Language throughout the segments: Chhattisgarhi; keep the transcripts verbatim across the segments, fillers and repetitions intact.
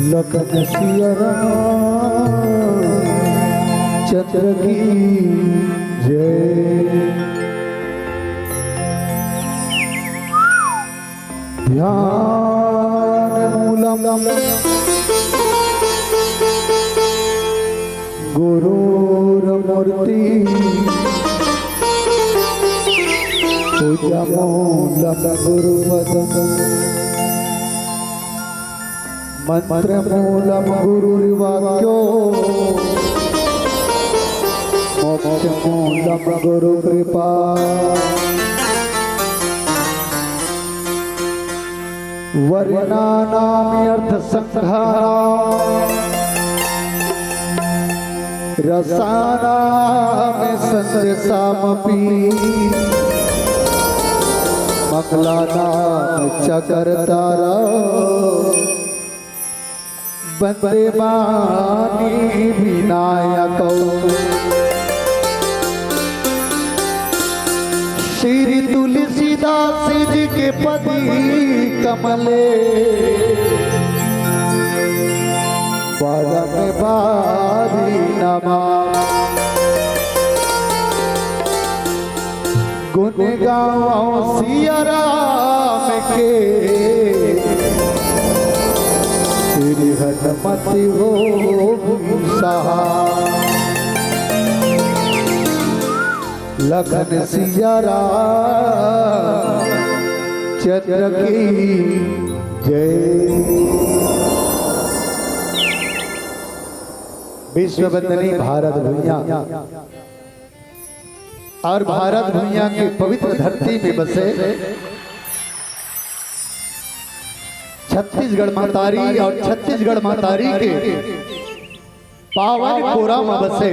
लखन सिया राम चंद्र की जय। ध्यान मूलम गुरुर्मूर्ति पूजा मूलम गुरुपदम। मंत्र मूलम गुरुर्वाक्यो, मोक्ष मूलम गुरु कृपा। वर्णानाम अर्थ संघानाम रसानाम संदेशामपि मंगलानाम च कर्तारः वंदे मानि विनायकौ। श्री तुलसीदास जी के पदी कमले बारंबार नमः। गुण गावो सिया राम के, श्री हनुमत हो सहाय। लखन सिया राम चंद्र की जय। विश्व वंदनी भारत भुइयां और भारत भुइयां के पवित्र धरती में बसे छत्तीसगढ़ महतारी और छत्तीसगढ़ महतारी के पावन कोरा म बसे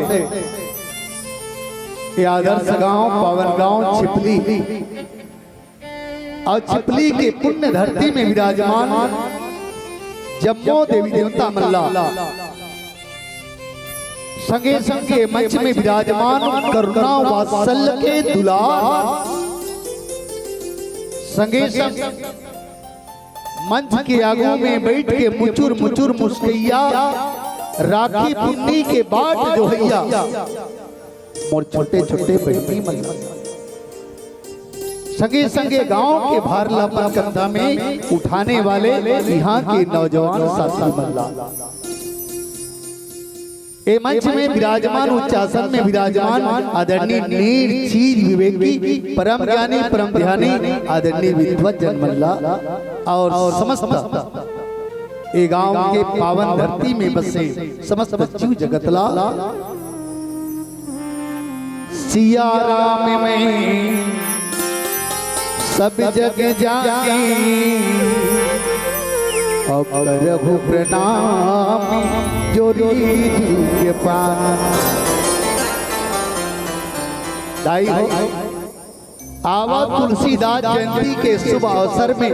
ये आदर्श गांव, पावन गांव छिपली। अउ छिपली के पुण्य धरती में विराजमान जम्मो देवी देवता मन ला, संगे संगे मंच में विराजमान करुणा वात्सल्य के दुलार, संगे संग मंच के आगू में बैठ के मुचुर मुचुर मुस्कैया, राखी पुन्नी के बाट जोहैया मोर छोटे छोटे बहिनी मन, संगे संगे गांव के भार ला अपन कंधा में उठाने वाले इहां के नौजवान साथी मन ला। ए मंच में विराजमान, उच्चासन में विराजमान आदरणीय निर्चीज विवेकी, परम ज्ञानी, परम ध्यानी आदरणीय विद्वत जन मन ला और समस्त ए गांव के पावन धरती में बसे समस्त जीव जगत ला सिया राम में सब जग जानी, अब करहु प्रणाम जोरी जुग पान। दाई हो, आवा तुलसीदास जयंती के शुभ अवसर में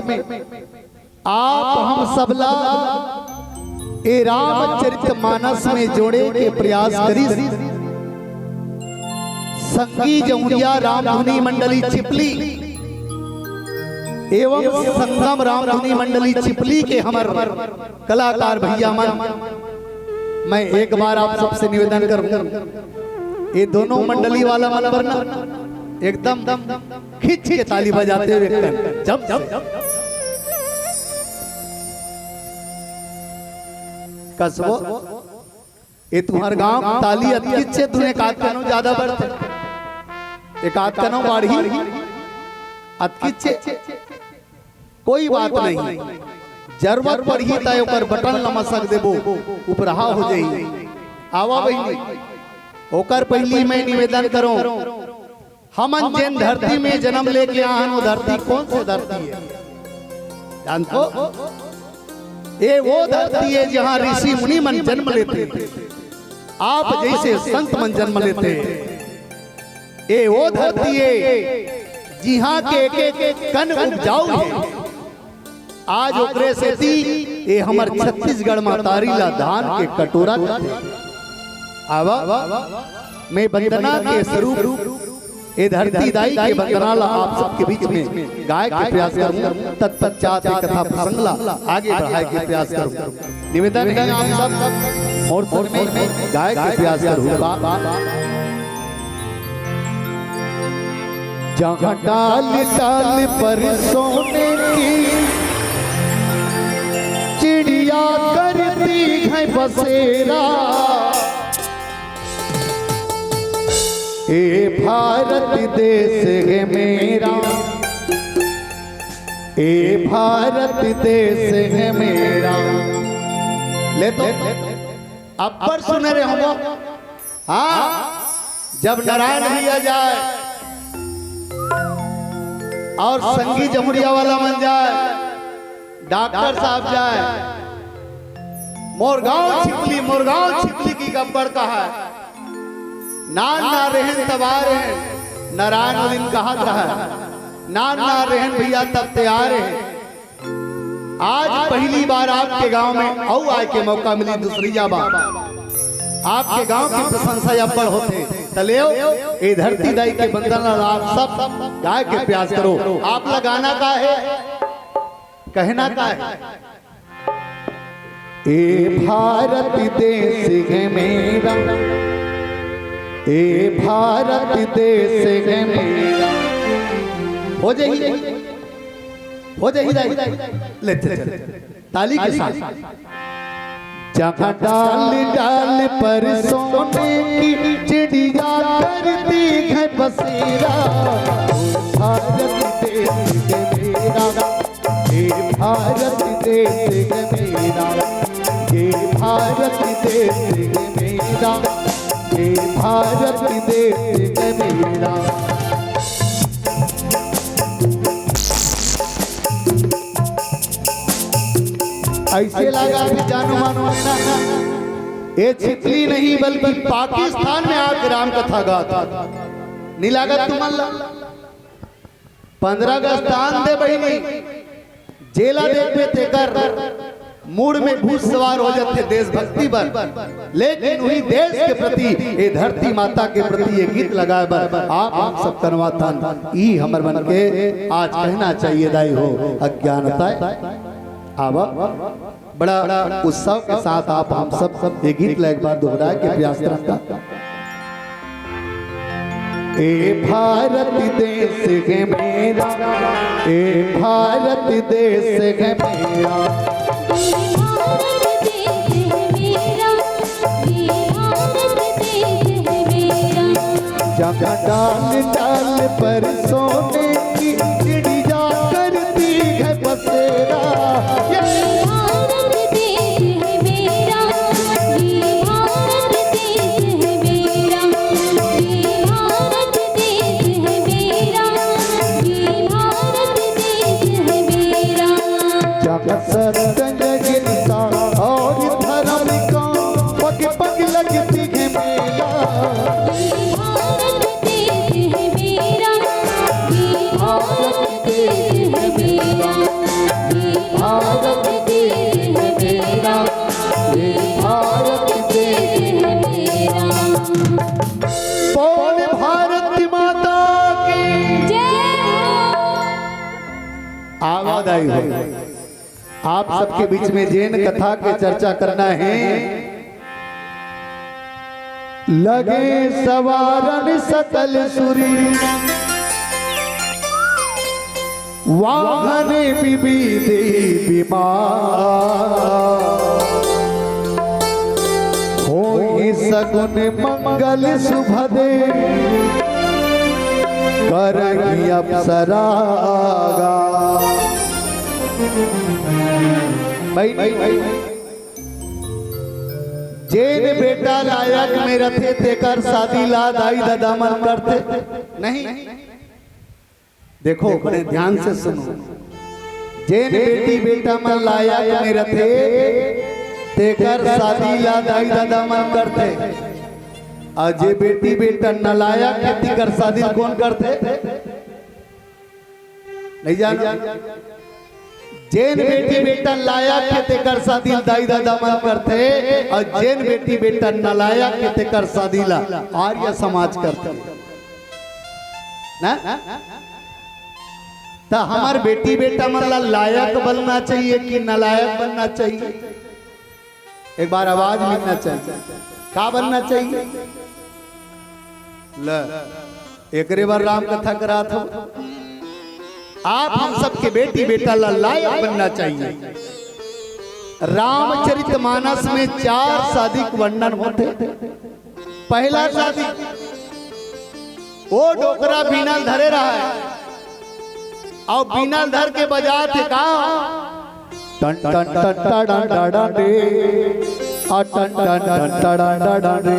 आप हम सबला ए रामचरित मानस में जोड़े के प्रयास करिस संगी जमुरिया रामधुनी मंडली चिपली एवं संगम रामधुनी मंडली चिपली के हमर कलाकार भैया मन। मैं एक बार आप सबसे निवेदन करूं, ये दोनों मंडली वाला मन बर ना एकदम खींच के ताली बजाते हुए एकदम जब जब कसबो। ये तुम्हार गांव ताली अतकिच हे, तुम एक आध कनो ज्यादा बरथे, एक आध कनो बाढ़ही, अतकिच हे। कोई बात नहीं, जरूरत पड़ही त ओकर बटन ल मसक देबो, उपराहा हो जाही। आवा बहिनी, ओकर पहिली मैं निवेदन करों, हमन जेन धरती में जन्म लेके आए हन, वो धरती कौन से धरती हे? जानथो? ये वो धरती हे, जहाँ ऋषि मुनि मन जन्म लेथे, आप जैसे संत मन जन्म लेथे। ये वो धरती हे, जिहाँ के एक एक कन उपजाऊ हे। आज ओकरे सेती ये हमर छत्तीसगढ़ महतारी ला दान के कटोरा कथे। आवा, मैं वंदना के स्वरूप ये धरती दाई के वंदना ला आप सबके बीच में गाय के प्रयास करूं। तत्पश्चात ये कथा प्रसंग ला आगे बढ़ाए के प्रयास करूं। निवेदन हे आप सब मोर संग में गाय के प्रयास करूं। जहाँ डाल डाल पर सोने की चिड़िया करती है बसेरा, ए भारत देश है मेरा, ए भारत देश है मेरा। ले तो अब्बड़ सुने रहे हों। हाँ, जब नारायण भैया जाए और संगी जमुरिया वाला मन जाए, डॉक्टर साहब जाए, मोर गांव छिपली, मोर गांव छिपली की गब्बर कहा है। नान ना रहन तब आ रहन, नारायण दिन कहत रहा है। नान ना रहन भैया तब तैयार है। आज पहली बार आपके गांव में अउ आए के मौका मिली, दूसरी बार आपके गांव की प्रशंसा अब्बड़ होथे। त लेव, ए धरती दाई के वंदन ला आप सब गाय के प्रयास करो। आप ला गाना का है, कहना का है? ए भारत देश है मेरा, ए भारत देश है मेरा। हो जाही, हो जाही दाई। ले चल, चल। ताली के साथ। जहाँ डाल डाल पर सोने की चिड़िया करती है बसेरा, भारत देश है मेरा, ये भारत देश है मेरा, ये भारत देश है मेरा, ये भारत देश है मेरा। ऐसे लगा कि जानो मानो ना, ये छिपली नहीं बल्कि पाकिस्तान में आके राम कथा गात। नहीं लागत तुमन ला? पंद्रह अगस्त आन दे बहिनी, जेला देखबे तेकर मूड़ में भूत सवार हो जाथे देशभक्ति बर, लेकिन उही देश के प्रति, ए धरती माता के प्रति ये गीत लगाए बर आप हम सब कनवाथन, ई हमर मन के आज कहना चाहिए दाई हो, अज्ञानता आवा। बड़ा उत्साह के साथ आप हम सब ये गीत ला एक बार दोहराए के प्रयास करन का। ए भारत देश है मेरा, ए भारत देश है मेरा। भारत देश है मेरा, ये भारत देश है मेरा। जहाँ डाल डाल पर सोने की चिड़िया करती है बसेरा। ये भारत देश है मेरा, ये भारत देश है मेरा, ये भारत देश है मेरा, ये भारत देश है मेरा। जहाँ सत्य अहिंसा और धर्म का पग पग लगती है मेला। ये भारत देश है मेरा, ये आए हो। आप सबके बीच में जेन कथा के चर्चा करना है, लगे सवारन सकल सुरी, वाहन विविधि विमान। होई सगुन मंगल सुभदे, करही अप्सरागा। भाई, जेन बेटा लायक में रथे, तेकर शादी ला दाई ददा मन करथे। नहीं, देखो, बड़े ध्यान से सुनो। जेन बेटी बेटा मन लायक में रथे, तेकर शादी ला दाई ददा मन करथे। अउ जे बेटी बेटा नलायक हे, तेकर शादी कोन करथे? नहीं जानो। जेन बेटी बेटा लायक हे, तेकर शादी दाई ददा मन करथे, अउ जेन बेटी बेटा नलायक हे, तेकर शादी ला आर्य समाज करथे। ना? त हमर बेटी बेटा मन ला लायक बनना चाहिए कि नलायक बनना चाहिए? एक बार आवाज मिलना चाहिए। का बनना चाहिए? ल, एकरे बर राम कथा करात हो। आप हम सबके बेटी बेटा ला लायक बनना चाहिए। रामचरित मानस में चार शादी के वर्णन होथे। पहला शादी, ओ डोकरा बीना ल धरे रहय, अउ बीना ल धर के बजात हे का? टन टन टन टन टन टन रे, आ टन टन टन टन टन रे।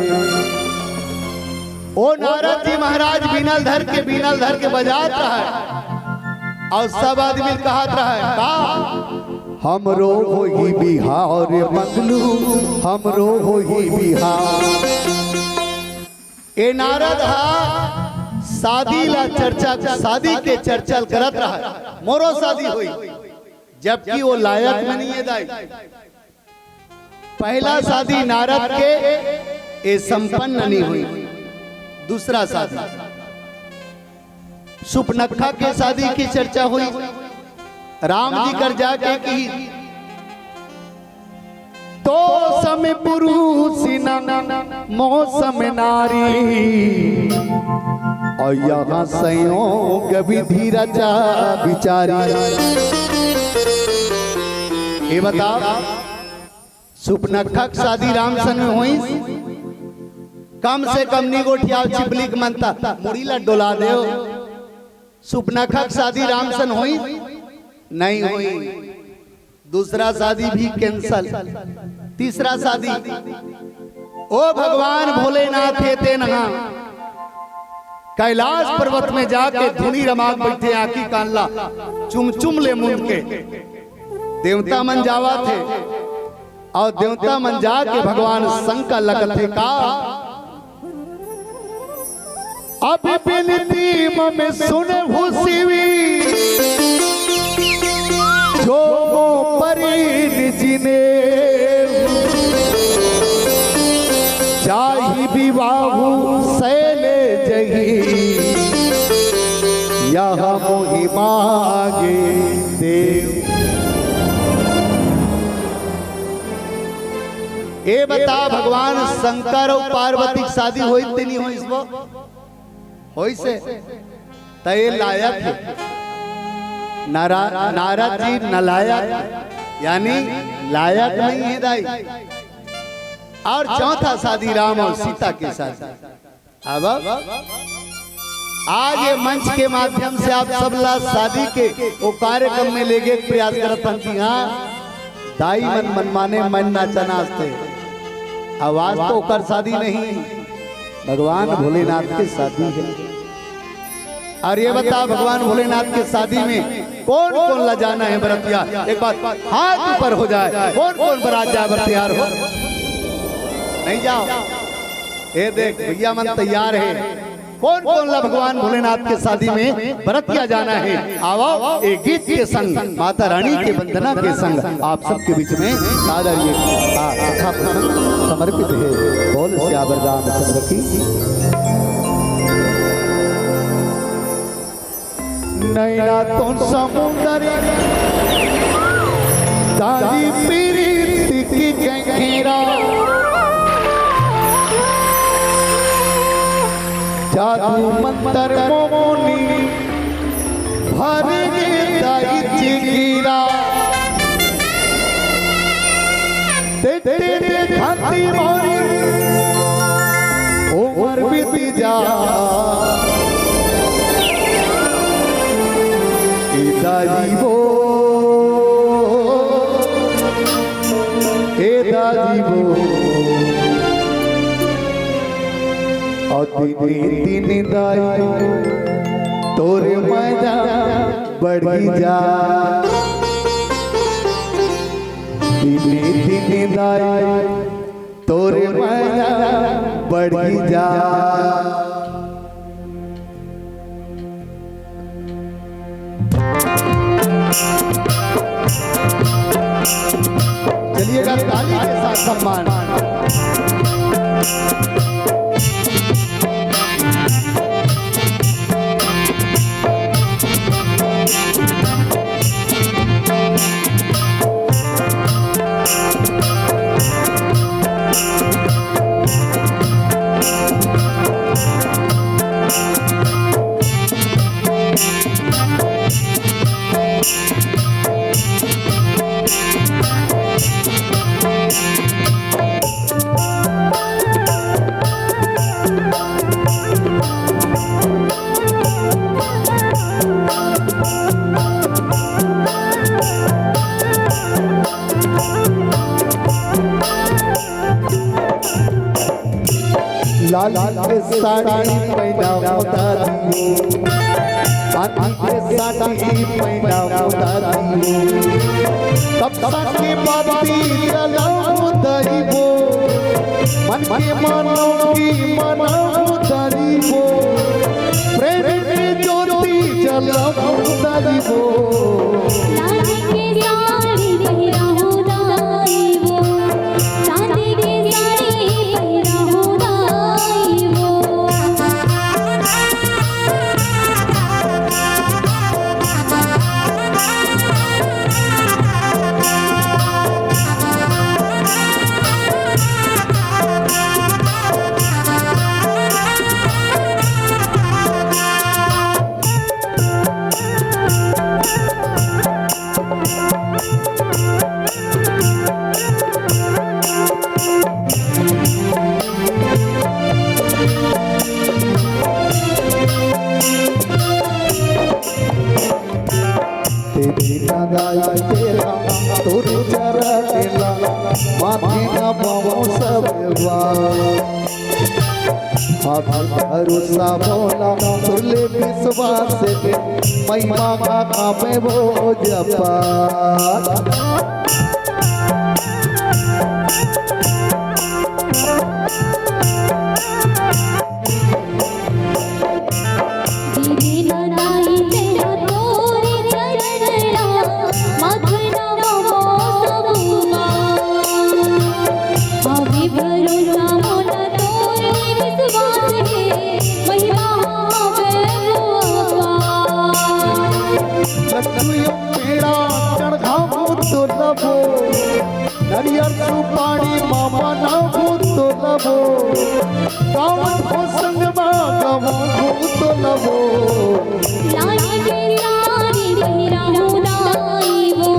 ओ नारद जी महाराज बीना ल धर के, बीना ल धर के बजात रहय, अउ सब आदमी ल कहत रहय का? हमरो होही बिहाव रे पगलू, हमरो होही बिहाव। ए नारद हा शादी ला चर्चा, शादी के चर्चा ल करत रहय, मोरो शादी होई, जबकि वो लायक में नहीं हे दाई। पहला शादी नारद के, ए संपन्न नहीं होई। दूसरा शादी सुपनखा के शादी की चर्चा होई। राम जी कर जाके कही, तो सम पुरुष न मौसम नारी, अउ यहाँ संयोग विधि रचा बिचारी। ये बताओ, सुपनखा के शादी राम सन में होई? कम से कम नी गोठियाव, चिपली के मन त मुड़ी ला डोला देव। सुपनखा के शादी राम सन होई? नहीं होई। दूसरा शादी भी cancel। तीसरा शादी, ओ भगवान भोलेनाथ हे तेन हा कैलाश पर्वत में जाके धुनी रमा के बइठे, आँखी कान ला चुम चुम ले मुंद के। देवता मन जावत हे, अउ देवता मन जाके भगवान शंकर ल कथे का? अब बिनती मम सुनहु शिवी, जो मो परीन जिने, जाहि विवाहु शैले जही, यह मोहि मागे देव। ए बता, भगवान शंकर अउ पार्वती के शादी होई ते नहीं होई? इसको होई से, त ये लायक हे। नारा-, नारद जी नलायक, यानी लायक नहीं हे दाई। अउ चौथा शादी राम अउ सीता के शादी। अब आज ये मंच के माध्यम से आप सब ला शादी के वो कार्यक्रम में लेगे के प्रयास करत हन कि हाँ, दाई मन मनमाने मन नाचा नाचथे। अउ आज तो ओकर शादी नहीं, भगवान भोलेनाथ के शादी हे। अउ ये बता, भगवान भोलेनाथ के शादी में कोन कोन ला जाना हे बरतिया? एक बार हाथ ऊपर हो जाए, कोन कोन बरात जाए बर तैयार हो? नहीं जाव? ए देख, भइया मन तैयार हे। कोन कोन ला भगवान भोलेनाथ के शादी में बरतिया जाना हे? आवव, ए गीत के संग, माता रानी के वंदना के संग आप सबके बीच में सादर ये, आ, कथा प्रसंग समर्पित हे। बोल सियावर रामचंद्र की। नैना तो समुंदर पीरित के गहिरा, जादू मंतर मोनी भर गे दाई जिगिरा। तेरे खाती मोरी उमर बीती जा। ए दाई वो, ए दाई वो, अउ दिने दिने दाई तोरे मया बढ़ी जा। दिने दिने दाई तोरे मया बढ़ी जा। चलिएगा ताली के साथ सम्मान। लाल के साड़ी पहनावो दादी हो, चांदी के साड़ी पहनावो दादी हो। तब तक के बाती जलावो दाई वो, मन के मनों की मनावो दाई वो। प्रेम की ज्योति जलावो दाई वो। लाल के साड़ी पहनावो दाई वो, चांदी के साड़ी पहनावो दाई वो। तेरी नगाई तेरा तोर चरा केला, माथे ना पावो सब बार। अभी भरोसा मोला तोर ले विश्वास के, महिमा का खाबे वो जपा। दीदी ननाई तेरा तोरे चरणला, मत नमो सबुमा। अभी भरोसा मोला तोरे विश्वास हे, महिमा हवे वो अपार। लड्डू यो पेड़ा चढ़ावो तो लबो, नरियर सुपारी मामा ना भूत तो लबो, गावत हो संगमा गावो भूत तो लबो। लाल के साड़ी पहिराहूं दाई वो,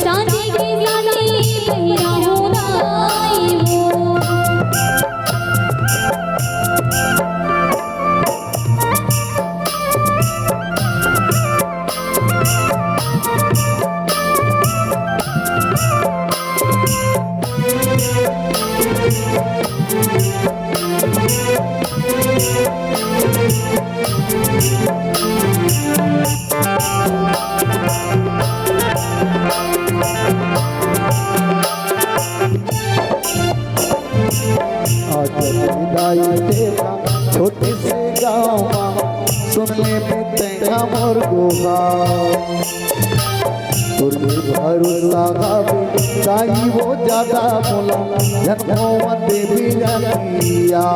चांदी के साड़ी पहिराहूं दाई वो। आज विदाई देना छोटे से गाँव मा, सुन ले तेरा मोर गुहार। तोर भरोसा हवे दाई वो ज्यादा मोला, जन्मों देवी रतिया।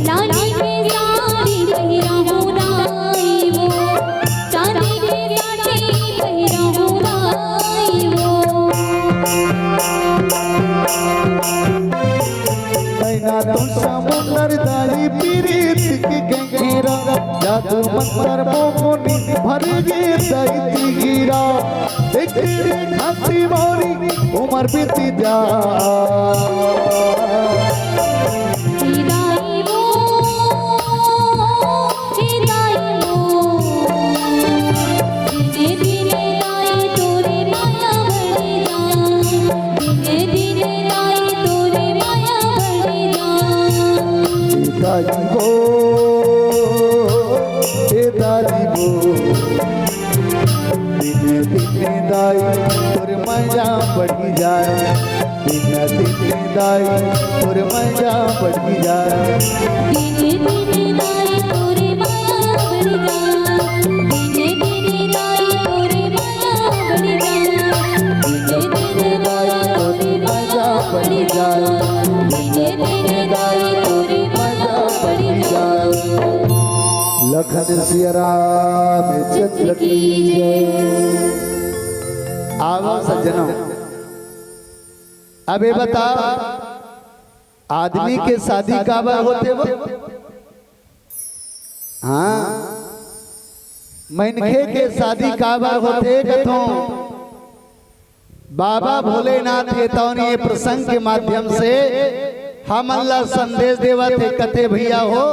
रानी के साड़ी पहिरा हो दाई वो, चांदी के साड़ी पहिरा हो दाई वो। नैना तो समुंदर दाई पीरित के गहरा, जादू मंतर मोहनी भर गे दाई तीरा। एक तेरे खाती मोरी उमर बीती जा। हे दाई वो, हे दाई वो, दिने दिने दाई तोरे माया बढ़ी जा, दिने दिने दाई तोरे माया बढ़ी जा। हे दाई वो, हे दाई वो, दिने दिने दाई तोर मजा बढ़ी जाए, दिने दिने दाई तोर मजा बढ़ी जाए। दिने दिने दाई तोरे माया बढ़ी जा, दिने दिने दाई तोरे माया बढ़ी जा, दिने दिने दाई तोरे माया बढ़ी जा, दिने दिने दाई तोरे माया बढ़ी जा। लखन सिया रामचंद्र की जय। आवा सज्जनों, अब ये बता, आदमी के शादी काबर होथे वो? हाँ, मनखे के शादी काबर होथे कथों? बाबा भोलेनाथ हे तौन ये प्रसंग के माध्यम से हमन ला संदेश देवत हे, कथे, भैया हो,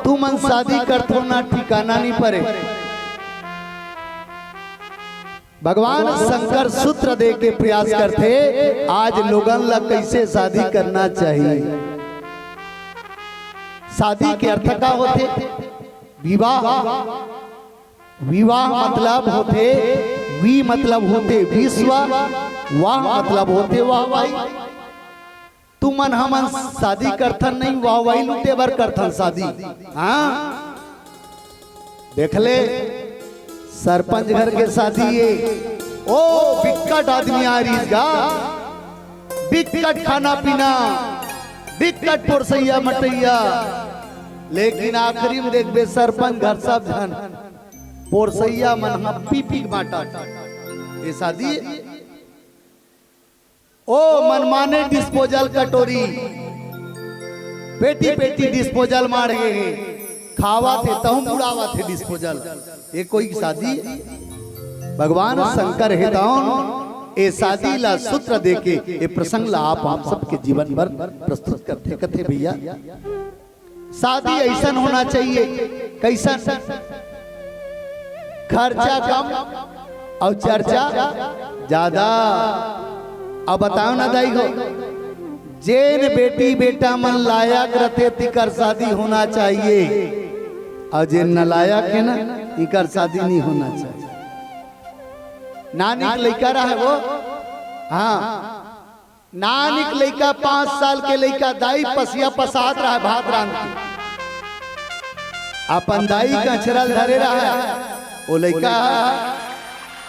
तुमन शादी करथो ना, ठिकाना नहीं परे। भगवान शंकर सूत्र दे के प्रयास करथे, आज लोगन ला कैसे शादी करना चाहिए। शादी के अर्थ का होथे? विवाह। विवाह मतलब होथे, वी मतलब होथे विश्व, वाह मतलब होथे वाहवाही। तुमन हमन शादी करथन नहीं, वाहवाही लूटे बर करथन शादी। हाँ, देख ले, सरपंच घर के शादी हे, ओ बिक्कट आदमी आ रहिस गा, बिक्कट खाना पीना, बिक्कट पोरसैया मटैया, लेकिन आखिरी में देखबे सरपंच घर सब झन पोरसैया मन ह पी पी के बांटत। ये शादी ओ मनमाने डिस्पोजल कटोरी, पेटी पेटी डिस्पोजल माढ़े हे, खावत हे तहूं उड़ावत हे डिस्पोजल। ये कोई शादी? भगवान शंकर हे तौन ए शादी ला सूत्र देके ए प्रसंग ला आप हम सबके जीवन भर प्रस्तुत करथे। कथे भैया, शादी ऐसन होना चाहिए, कैसन? खर्चा कम और चर्चा ज्यादा। अब बताओ ना दाई हो, जेन बेटी बेटा मन लायक रथे, तिकर शादी होना चाहिए, और जेन नलायक हे ना, इकर शादी नहीं होना चाहिए। नानिक लइका रहे वो, हाँ, नानिक लइका, पाँच साल के लइका, दाई पसिया पसात रहे भात रांध के। अपन दाई कचरा ल धरे रहे, ओ लइका,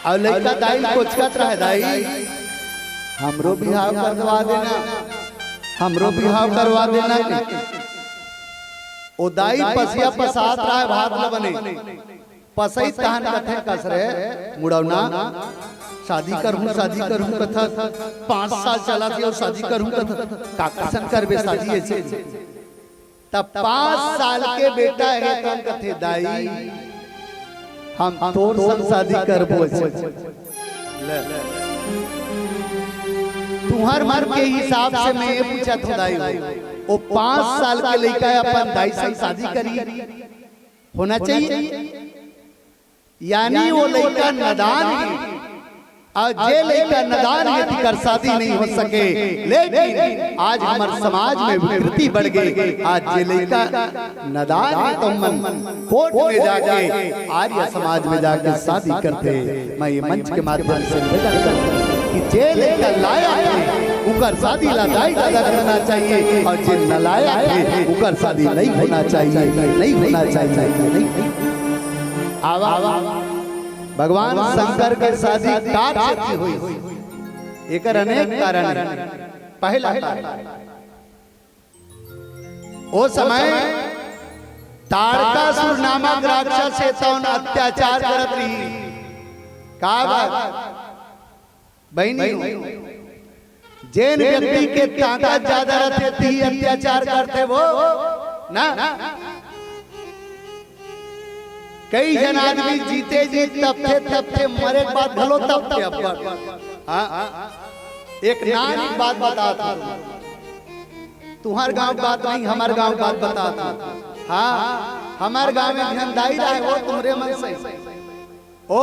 अउ लइका दाई ल कोचकत रहे, "दाई, हमरो बिहाव करवा देना, हमरो बिहाव करवा देना।" ओ दाई पसिया पसात रहे भात ल बने। पसई तहन कथे, "कस रे मुड़ौना, शादी करहूं, शादी करहूं," कथस, "पाँच साल चलत हे अउ शादी करहूं," कथस, "का कसन करबे शादी ऐसे?" तब पाँच साल के बेटा हे तहन कथे, "दाई, हम तोर संग शादी करबो ऐसे।" ले। तुहर मन के हिसाब से मैं ये पूछत हूं दाई, ओ पाँच साल के लइका अपन दाई संग शादी करी? होना चाहिए। यानी वो लइका नादान हे, अउ जे लइका नादान हे, तिकर शादी नहीं हो सके। लेकिन आज हमर समाज में विकृति बढ़ गे। आज जे लइका नादान हे, तो मन कोर्ट में जाके, आर्य समाज में जाके शादी करथे। मैं ये मंच के माध्यम से निवेदन करता हूँ कि जे लइका लायक हे, उकर शादी ला दाई ददा करना चाहिए, अउ जे नालायक हे, उकर शादी नहीं होना चाहिए, नहीं होना चाहिए, नहीं। आवा, भगवान शंकर के शादी का सेती होइस? एकर अनेक कारण हे। पहला कारण, ओ समय ताड़कासुर नामक राक्षस हे तौन अत्याचार करत रही। का बात बहिनी हो, जेन व्यक्ति के ताकत ज्यादा रहथे, ती अत्याचार करथे वो ना। कई झन आदमी जीते जी तपथे, तपथे, मरे के बाद घलो तपथे अब्बड़। हाँ, एक नान बात बतात हूँ, तुंहर गांव के बात नहीं, हमर गांव के बात बतात हूँ। हाँ, हमर गांव में एक झन दाई रहे, वो तुंहरे मन से ओ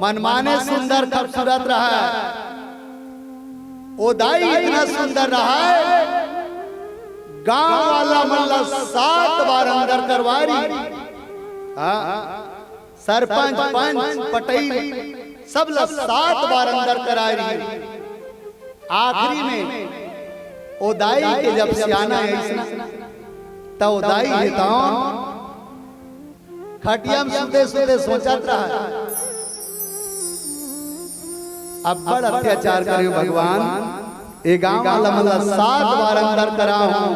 मनमाने सुंदर खूबसूरत रहा, ओ दाई इतना सुंदर रहा, गांव वाला मन ला सात बार अंदर करवा रही। हाँ, सरपंच, पंच, पटई, सब ला सात बार अंदर करा रही। आखिरी में ओ दाई के जब सियाना अइस ना, त ओ दाई हे तौन खटिया में सुते सुते सोचत रहा, अब्बड़ अत्याचार करे भगवान, ए गांव वाला मन ला सात बार अंदर करा हूँ,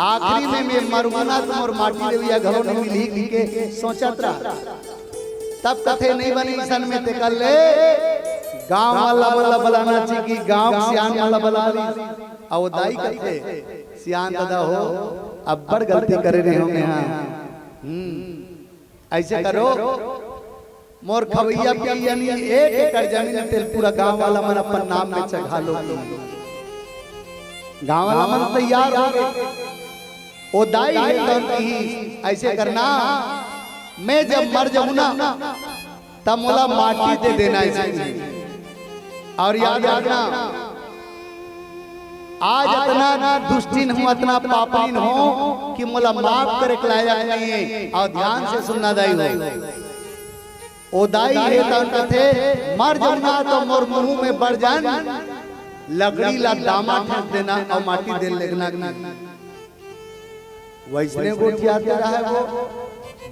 आखिरी में मैं मरहूँ ना त मोर माटी देवइया घलो नहीं मिलही के सोचत रहा। तब कथे नहीं बनी सन में ते कर ले, गांव वाला मन ला बलाना चाहिए कि गांव के सियान मन ला बला ली। अउ दाई कथे, सियान दादा हो, अब्बड़ गलती करे रहे हों मैं हा। हम्म, अइसे करो, मोर खवइया पियइया नहीं, एक एकड़ जमीन तेल पूरा गांव वाला मन अपन नाम में चढ़ा लो। गांव वाला मन तैयार हो गे। ओ दाई हे तौन कही, अइसे करना, मैं जब मर जाऊं ना, तब मोला माटी दे देना इसकी। अउ याद रखना, आज अतना दुष्टिन हूँ, अतना पापिन हूँ कि मोला माफ करे के लायक नहीं हे। अउ ध्यान से सुनना दाई हो, ओ दाई हे तौन कथे, मर जाऊं ना त मोर मुंह में बड़ झन लकड़ी ला दामा ठोंक देना अउ माटी दे लेगना। वइसने गोठियात रहे वो,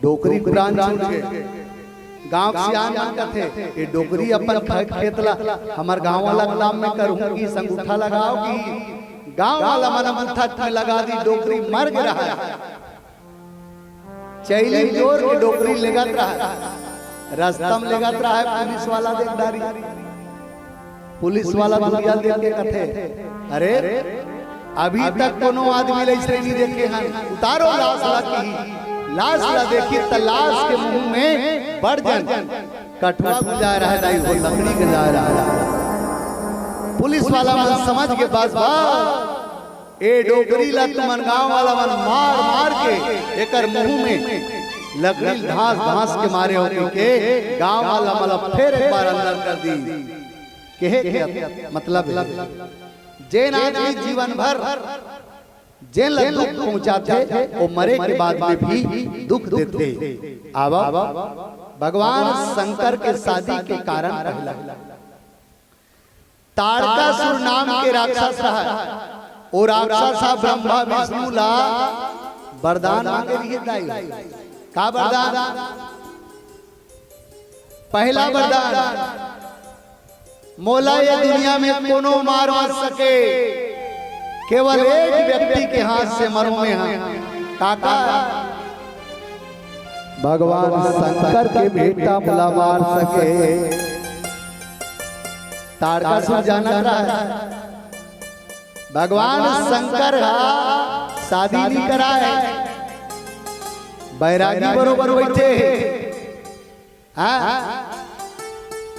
डोकरी प्राण छूट गे। गांव के सियान मन कथे, ए डोकरी अपन ख-, खेत ला हमर गांव वाला के नाम में करहूं कि संगूठा लगाओ कि गांव वाला मन अंगूठा में लगा दी, डोकरी मर गे रहा। चैली जोर के डोकरी लेगत रहा, रस्ता में लेगत रहा, पुलिस वाला देख डारी। पुलिस वाला दुरिहा देख के कथे, अरे, अभी तक कोनो आदमी ला अइसने नहीं देखे हन, उतारो लाश ला कही। लाश ला देखी त लाश के मुंह में बड़ झन कठुआ गुंजा रहा है, दाई हो, लकड़ी गुंजा रहा है। पुलिस वाला मन समझ गे, बस, बस, ए डोकरी ला तुमन गांव वाला मन मार मार के एकर मुंह में लकड़ी धांस धांस के मारे हो के गांव वाला मन ला फेर एक बार अंदर कर दी। केहे के मतलब हे, जेन आदमी जीवन भर जेन ला दुख पहुंचाथे, वो मरे के बाद में भी दुख देथे। आवा, भगवान शंकर के शादी के कारण पहला ताड़कासुर नाम के राक्षस रहा। वो राक्षस ह ब्रह्मा विष्णु ला वरदान मांगे रहिस दाई। का वरदान? पहला वरदान, मोला ये दुनिया में कोनो मार मत सके, केवल एक व्यक्ति के हाथ से मरूं मैं हा। काका, भगवान शंकर के बेटा मोला मार सके। ताड़कासुर जानत रहा, भगवान शंकर हा शादी नहीं कराए, बैरागी बरोबर बैठे हे। हाँ?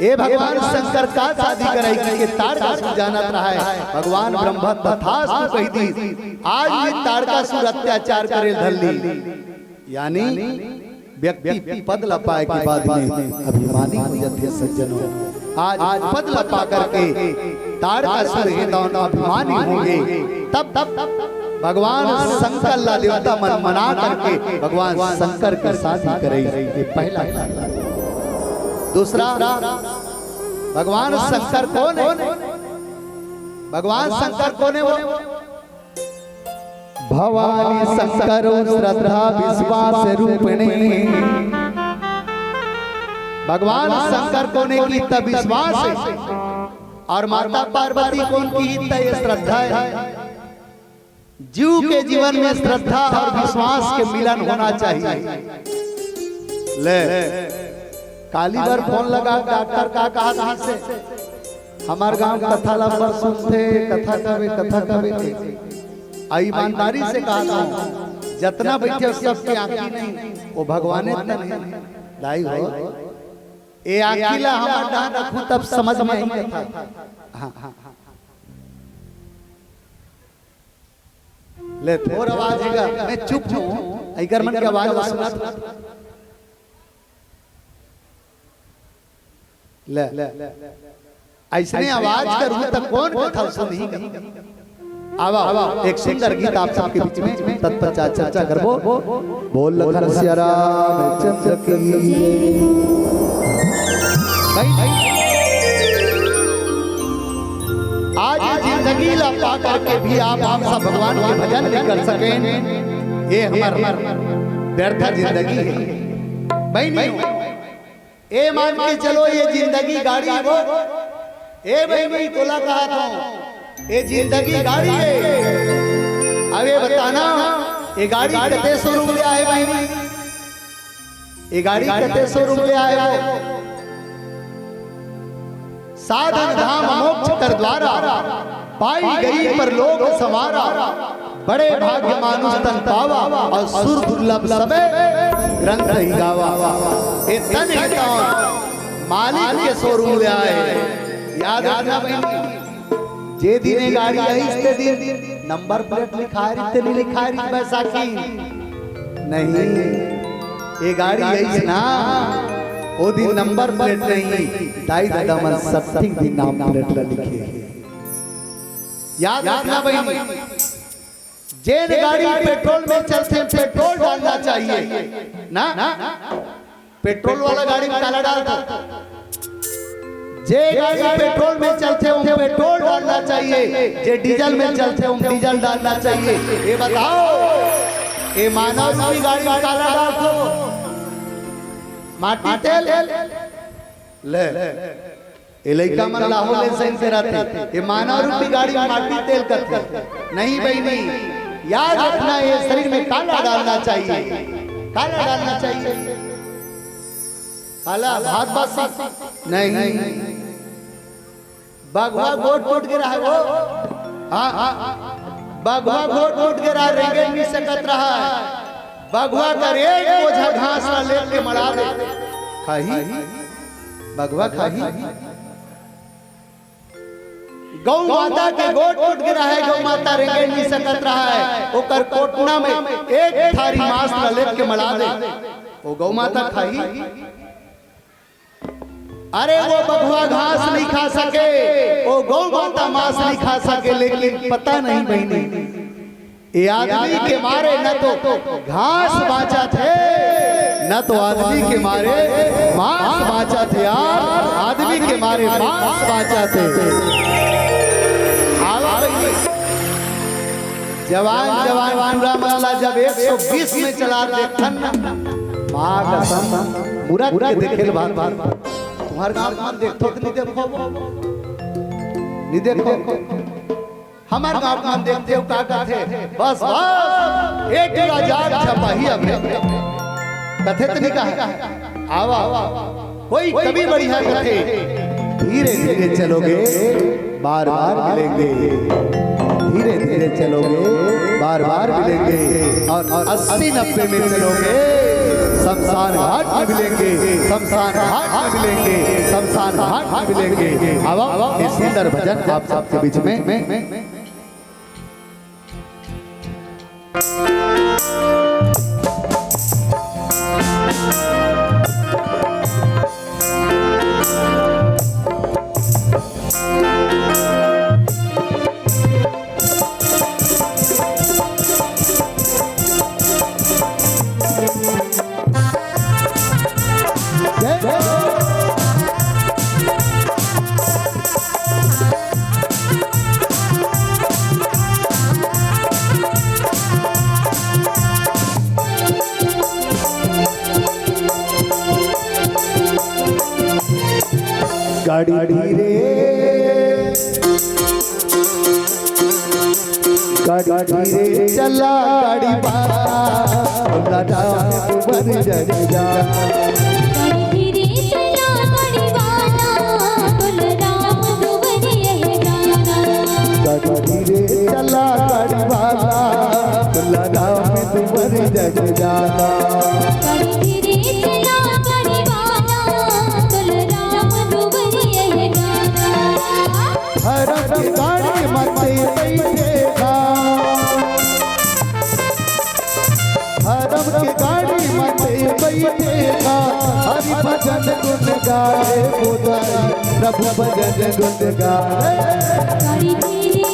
ए भगवान शंकर का शादी कराई के ताड़कासुर जानत रहा है। भगवान ब्रह्मा तथास्तु कहि दी। आज भी ताड़कासुर अत्याचार करे धर ली। यानी व्यक्ति पद ला पाए के बाद में अभिमानी हो जाते हैं सज्जनों। आज पद ला पा करके ताड़कासुर हे तौन अभिमानी होंगे। तब भगवान शंकर ला देवता मन मना करके भगवान शंकर के शादी करे, ये पहला। दूसरा, भगवान शंकर कौन है? भगवान शंकर कौन है वो? भवानी शंकर श्रद्धा विश्वास रूपिणी। भगवान शंकर कौन है कि त विश्वास है, और माता पार्वती कौन की त ये श्रद्धा है। जीव के जीवन में श्रद्धा और विश्वास के मिलन होना चाहिए। ले, काली बर फोन लगा, डॉक्टर का कहा था से, हमार गांव कथा ला बर सुनथे, कथा कबे, कथा कबे। आ ईमानदारी से कहा था, जतना बैठे हो सबके आँखी नहीं, वो भगवाने तन है। दाई हो, ए आँखी ला हमार डहान रखू तब समझ में आई कथा। हाँ, हाँ, हाँ। ले, थोर आवाज हेगा, मैं चुप हूँ, अगर मन के आवाज ला सुनत। ले, ऐसने आवाज करू त कौन कथा सुनही? आवा, एक सुंदर गीत आप सबके बीच में, तत्पश्चात चर्चा करबो। बोल लखन सिया रामचंद्र की। भाई, आज जिंदगी ला पा करके भी आप हम सब भगवान के भजन नहीं कर सके, ये हमार व्यर्थ जिंदगी है। भाई नहीं, ए मान के चलो, ये जिंदगी गाड़ी वो, ए बहिनी, तोला कहा था, ए जिंदगी गाड़ी है। अब ये बताना, ये गाड़ी कते शोरूम ले आए बहिनी? ये गाड़ी कते शोरूम ले आए हो? साधन धाम मोक्ष कर द्वारा, पाई गई परलोक संवारा। बड़े भाग्य मानुष तन पावा, और सुर दुर्लभ सबे ग्रंथ ही गावा। ए तन हे तौन मालिक के शोरूम ले आए। याद रखना बहिनी, जे दिन ये गाड़ी आइस ते दिन नंबर प्लेट लिखाय रहिस ते नहीं लिखाय रहिस बैसाखी? नहीं, ये गाड़ी आइस ना, ओ दिन नंबर प्लेट नहीं, दाई ददा मन सब दिन नाम प्लेट ला लिखे। याद रखना बहिनी, जेन गाड़ी पेट्रोल में चलथे, पेट्रोल डालना चाहिए ना। पेट्रोल वाला गाड़ी में काला डालथे, जे गाड़ी पेट्रोल में चलथे, ओम पेट्रोल डालना चाहिए, जे डीजल में चलथे, ओम डीजल डालना चाहिए। ये बताओ, ये मानव रूपी गाड़ी में काला डालथे, माटी तेल ले। ए लइका मन लाहो ले सही से रहते। ए मानव रूपी गाड़ी में माटी तेल कथे। नहीं बहिनी, याद रखना, ये शरीर में काला डालना चाहिए। काला डालना चाहिए। काला भात बासी नहीं। बघवा गोठ टूट गे रहा वो। हाँ, हाँ। बघवा गोठ टूट गे रहा, रेंगे नहीं सकत रहा। बघवा का एक बोझा घास ला लेके मड़ा दे। खाही? बघवा खाही? गौ माता के गोठ टूट गे रहा है, गौ माता रेंगे नहीं सकत रहा है, ओकर कोटना में एक थारी मांस ला लेके मड़ा दे, वो गौ माता खाही? अरे, वो बघवा घास नहीं खा सके, वो गौ माता मांस नहीं खा सके, लेकिन पता नहीं बहिनी, ये आदमी के मारे न तो घास बांचथे, न तो आदमी के मारे मांस बांचथे यार, आदमी के मारे मांस बांचथे। आवा बहिनी, जवान जवान टूरा मन ला जब एक सौ बीस में चला देखथन ना, माँ कसम, मुरत के देखे ल भात भात। तुम्हार गाँव मन देखथो त नहीं देखो? नहीं देखो? हमार गाँव मन देखथे हो, का कथे? बस, बस, ए टूरा जाग झपाही अब रे। कथे त नहीं कहा? आवा, आवा। कोई कवि बढ़िया कथे, धीरे धीरे चलोगे, बार बार मिलेंगे। धीरे धीरे चलोगे, बार बार मिलेंगे। और अस्सी नब्बे में चलोगे, शमशान घाट में मिलेंगे, शमशान घाट में मिलेंगे, शमशान घाट में मिलेंगे। अब ये सुंदर भजन आप सबके बीच में। गाड़ी धीरे, गाड़ी धीरे चला गाड़ी वाला, भोला राम दुआरी जग जाना। गाड़ी धीरे चला गाड़ी वाला, भोला राम दुआरी यह जाना। गाड़ी धीरे चला गाड़ी वाला, भोला राम दुआरी जग जाना। गाड़ी धीरे चला गाड़ी वाला, भोला राम दुआरी यह जाना। धरम के गाड़ी मते बैठेगा, धरम के गाड़ी मते बैठेगा। हरि भजन गुण गाए गोदाई, प्रभु भजन गुण गाए। गाड़ी धीरे,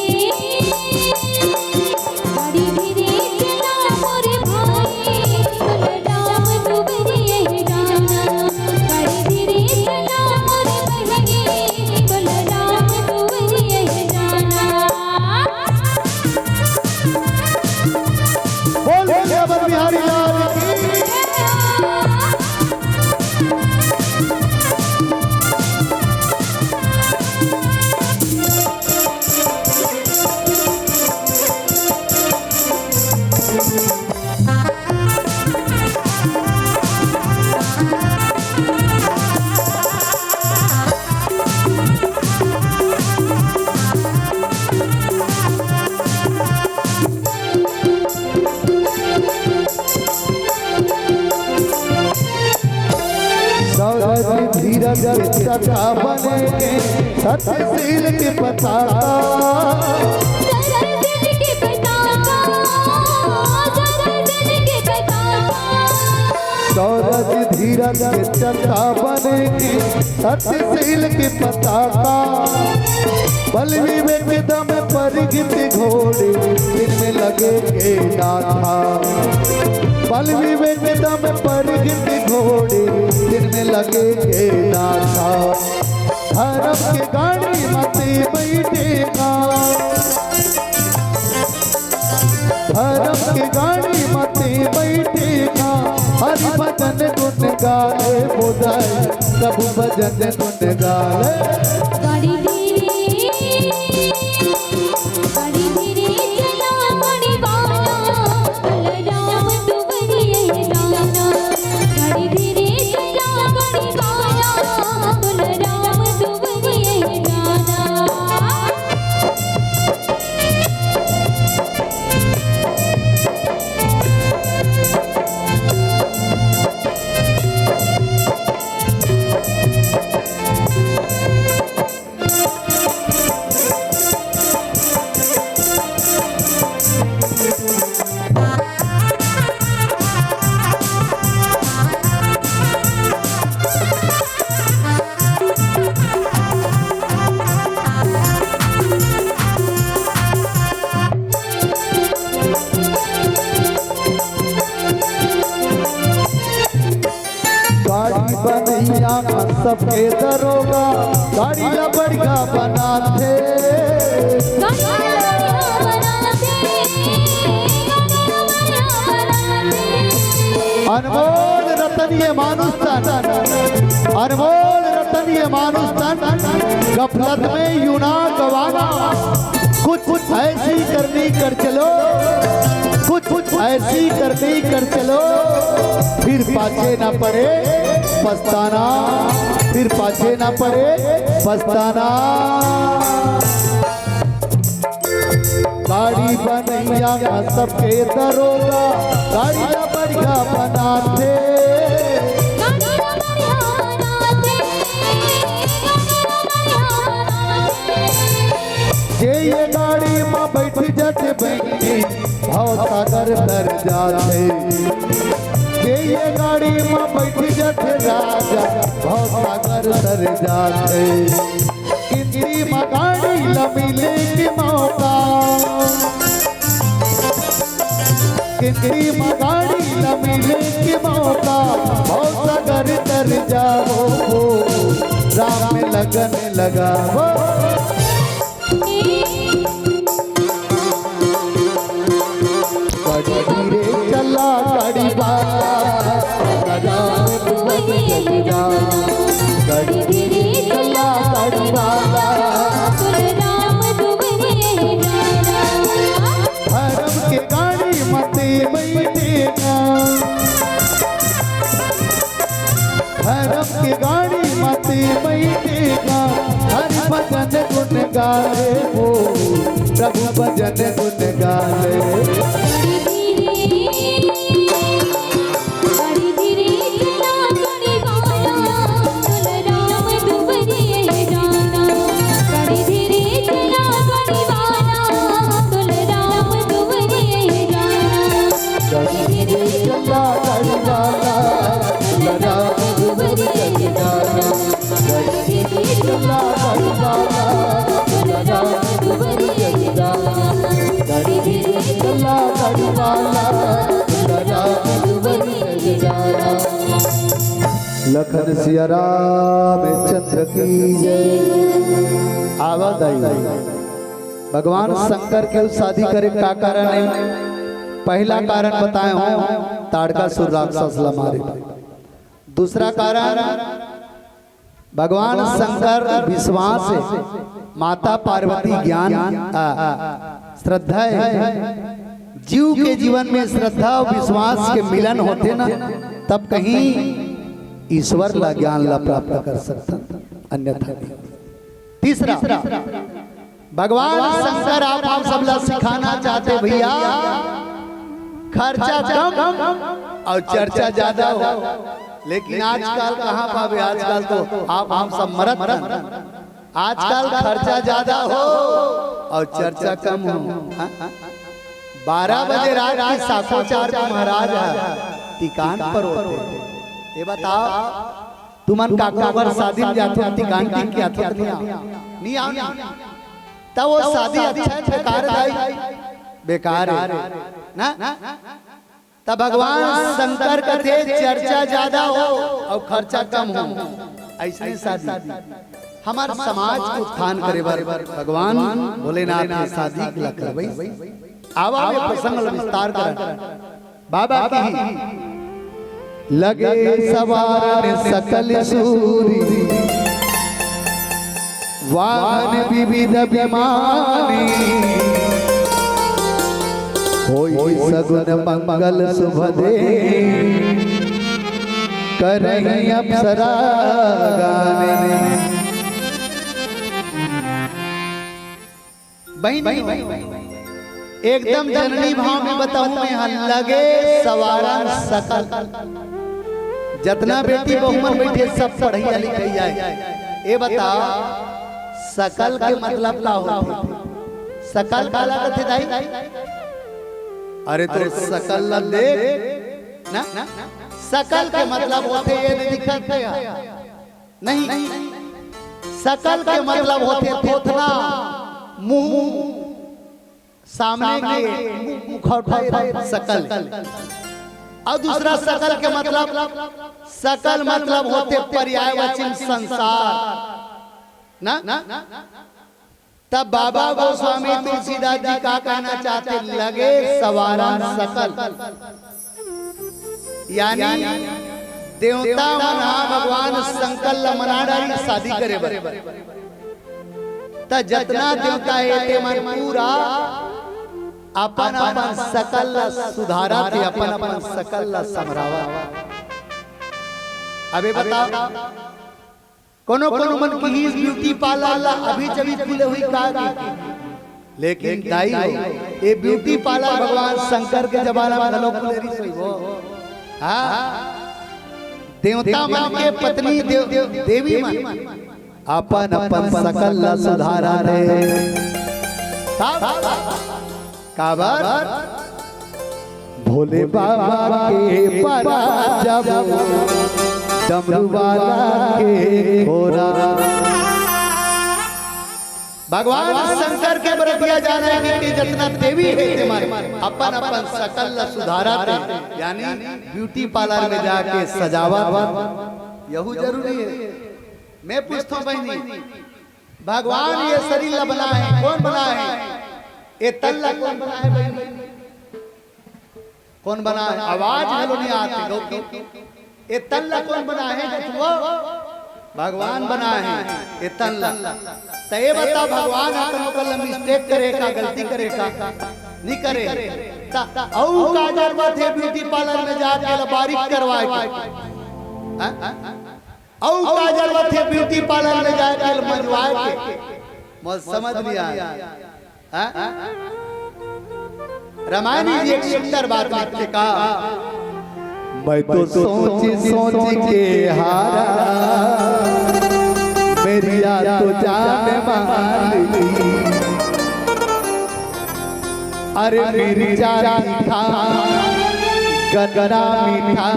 गाड़ी धीरे चला मोरे भाई, बलराम दुआरी यही जाना। गाड़ी धीरे चला मोरे बहिनी, बलराम दुआरी यही जाना। बोल भैया बन बिहारी लाल की। सौरज धीरज के चक्का बने के सत्यशील के पताका। सौरज धीरज के चक्का बने के सत्यशील के पताका। बल विवेक दम परगति घोड़े, जिनमें लगे के नाथा। बल विवेक दम परगति घोड़े, जिनमें लगे के नाथा। धरम के गाड़ी मते बैठेगा, धरम के गाड़ी मते बैठेगा। हरि भजन गुण गाए गोदाई, प्रभु भजन गुण गाए। गाड़ी धीरे, गाड़ी धीरे चला गाड़ी वाला, बलराम दुआरी यही जाना। गाड़ी धीरे चला गाड़ी वाला, बलराम दुआरी यही जाना। गाड़ी बनैया मन सबके दरोगा, गाड़ी ला बढ़िया बनाथे। अनमोल रतन ये मानुष तन, अनमोल रतन ये मानुष तन, गफलत में यूं ना गवाना। कुछ कुछ ऐसी करनी कर चलो, कुछ कुछ ऐसी करनी कर चलो, फिर पाछे ना पड़े पछताना, फिर पाछे ना पड़े पछताना। गाड़ी बनैया का सबके दरोगा, गाड़ी ला बढ़िया बनाथे। जे ये गाड़ी में बैठ जाथे बहिनी, भव सागर तर जाथे। जे ये गाड़ी में बैठ जाथे राजा, भव सागर तर जाथे। किंदी म गाड़ी ल मिले के मौका, किंदी म गाड़ी ल मिले के मौका, भव सागर तर जाबो, राम में लगन लगाबो। गाड़ी धीरे चला गाड़ी वाला, राम दुआरी यही जाना। गाड़ी धीरे चला गाड़ी वाला, राम दुआरी यही जाना। रे हो, प्रभु भजन गुण गाले। लखन सिया राम चंद्र की जय। आवा दाई, भगवान शंकर के शादी करे का कारण हे? पहला कारण बताए हों, ताड़कासुर राक्षस ला मारे। दूसरा कारण, भगवान शंकर विश्वास हे, माता पार्वती ज्ञान, आ, श्रद्धा हे। जीव के जीवन में श्रद्धा अउ विश्वास के मिलन होथे ना, तब कहीं ईश्वर ला ज्ञान ला प्राप्त कर सकथन, अन्यथा नहीं। तीसरा, भगवान शंकर आप हम सब ला सिखाना चाहथे भैया, खर्चा कम अउ चर्चा ज्यादा हो। लेकिन आजकल कहाँ पाबे, आजकल तो आप हम सब मरत हन। आजकल खर्चा ज्यादा हो अउ चर्चा कम हो। हाँ? बारह बजे रात के साखोचार के महाराज ह टिकान पर होथे। ये बताओ, तुमन काकरो घर शादी में जाथो, टिकान टिक के आथो, नहीं आओ, नहीं आओ, नहीं। तब वो शादी अच्छा है, बेकार दाई, बेकार हे ना। तब भगवान शंकर कथे चर्चा ज्यादा हो अउ खर्चा कम हो, अइसने शादी। हमर समाज के उत्थान करे बर भगवान भोलेनाथ के शादी ला करवइस। आवा, ये प्रसंग ला विस्तार करन। बाबा की लगे सवारन सकल सूरी, वाहन विविध विमानी, होई सगुन मंगल शुभ दे, करही अप्सरा गाने। बहिनी, एकदम जननी भाव में बताहूं मैं, हाँ, लगे सवारन सकल। जतना बेटी बहू मन बइठे, सब पढ़इया लिखइया हे। ये बताओ, सकल के मतलब का होथे? सकल काला कथे दाई? अरे तो सकल ला देख ना, सकल के मतलब होथे ये नइ दिखत हे। नहीं, सकल के मतलब होथे थोथना, मुंह, सामने के मुखौटा, सकल। अउ दूसरा सकल के मतलब, सकल मतलब होथे पर्यायवाची संसार ना। तब बाबा गोस्वामी तुलसीदास जी का कहना चाहथे, लगे सवारन सकल, यानी देवता मन हा भगवान शंकर ला मना डारिस शादी करे बर। त जतना देवता हे, ते मन पूरा अपन अपन सकल ला सुधारत हे, अपन अपन सकल ला संवरावत। अबे बताओ, कोनो कोनो मन किहिस ब्यूटी पार्लर ला अभी जभी खुले होही का गे। लेकिन दाई हो, ये ब्यूटी पार्लर भगवान शंकर के जमाना में घलो खुले रहिस होही वो। हाँ, देवता मन के पत्नी देव, देवी मन अपन अपन सकल ला सुधारत हे। का बात? काबर? भोले बाबा के पारा जब डमरू वाला के घोरा। भगवान शंकर के बरतिया जाने के, के जतना देवी हे, ते मन अपन अपन सकल ला सुधारत हे, यानी ब्यूटी पार्लर में जाके सजावत। यहू जरूरी हे। मैं पूछथों बहिनी, भगवान ये शरीर ला बनाए हे, कोन बनाए हे? ये तन ला कोन बनाए हे बहिनी? कोन बनाए हे? आवाज घलो नइ आत हे, गौतम। ये तन ला कोन बनाए हे, जतुआ? भगवान बनाए हे ये तन ला। त ये बता, भगवान हा कोनो कल mistake करे का, गलती करे का? नइ करे। त अउ का जरूरत हे ब्यूटी पार्लर में जाके ला बारीक करवाए के? हाँ? अउ का जरूरत हे ब्यूटी पार्लर में जाके मंजवाए के? मोला समझ नहीं आया। हाँ? रामायणी जी एक सुंदर बात लिखथे का, मैं तो सोच सोच के हारा, मेरी यार तो जान मार ली। अरे मिर्चा तीखा, गन्ना मीठा,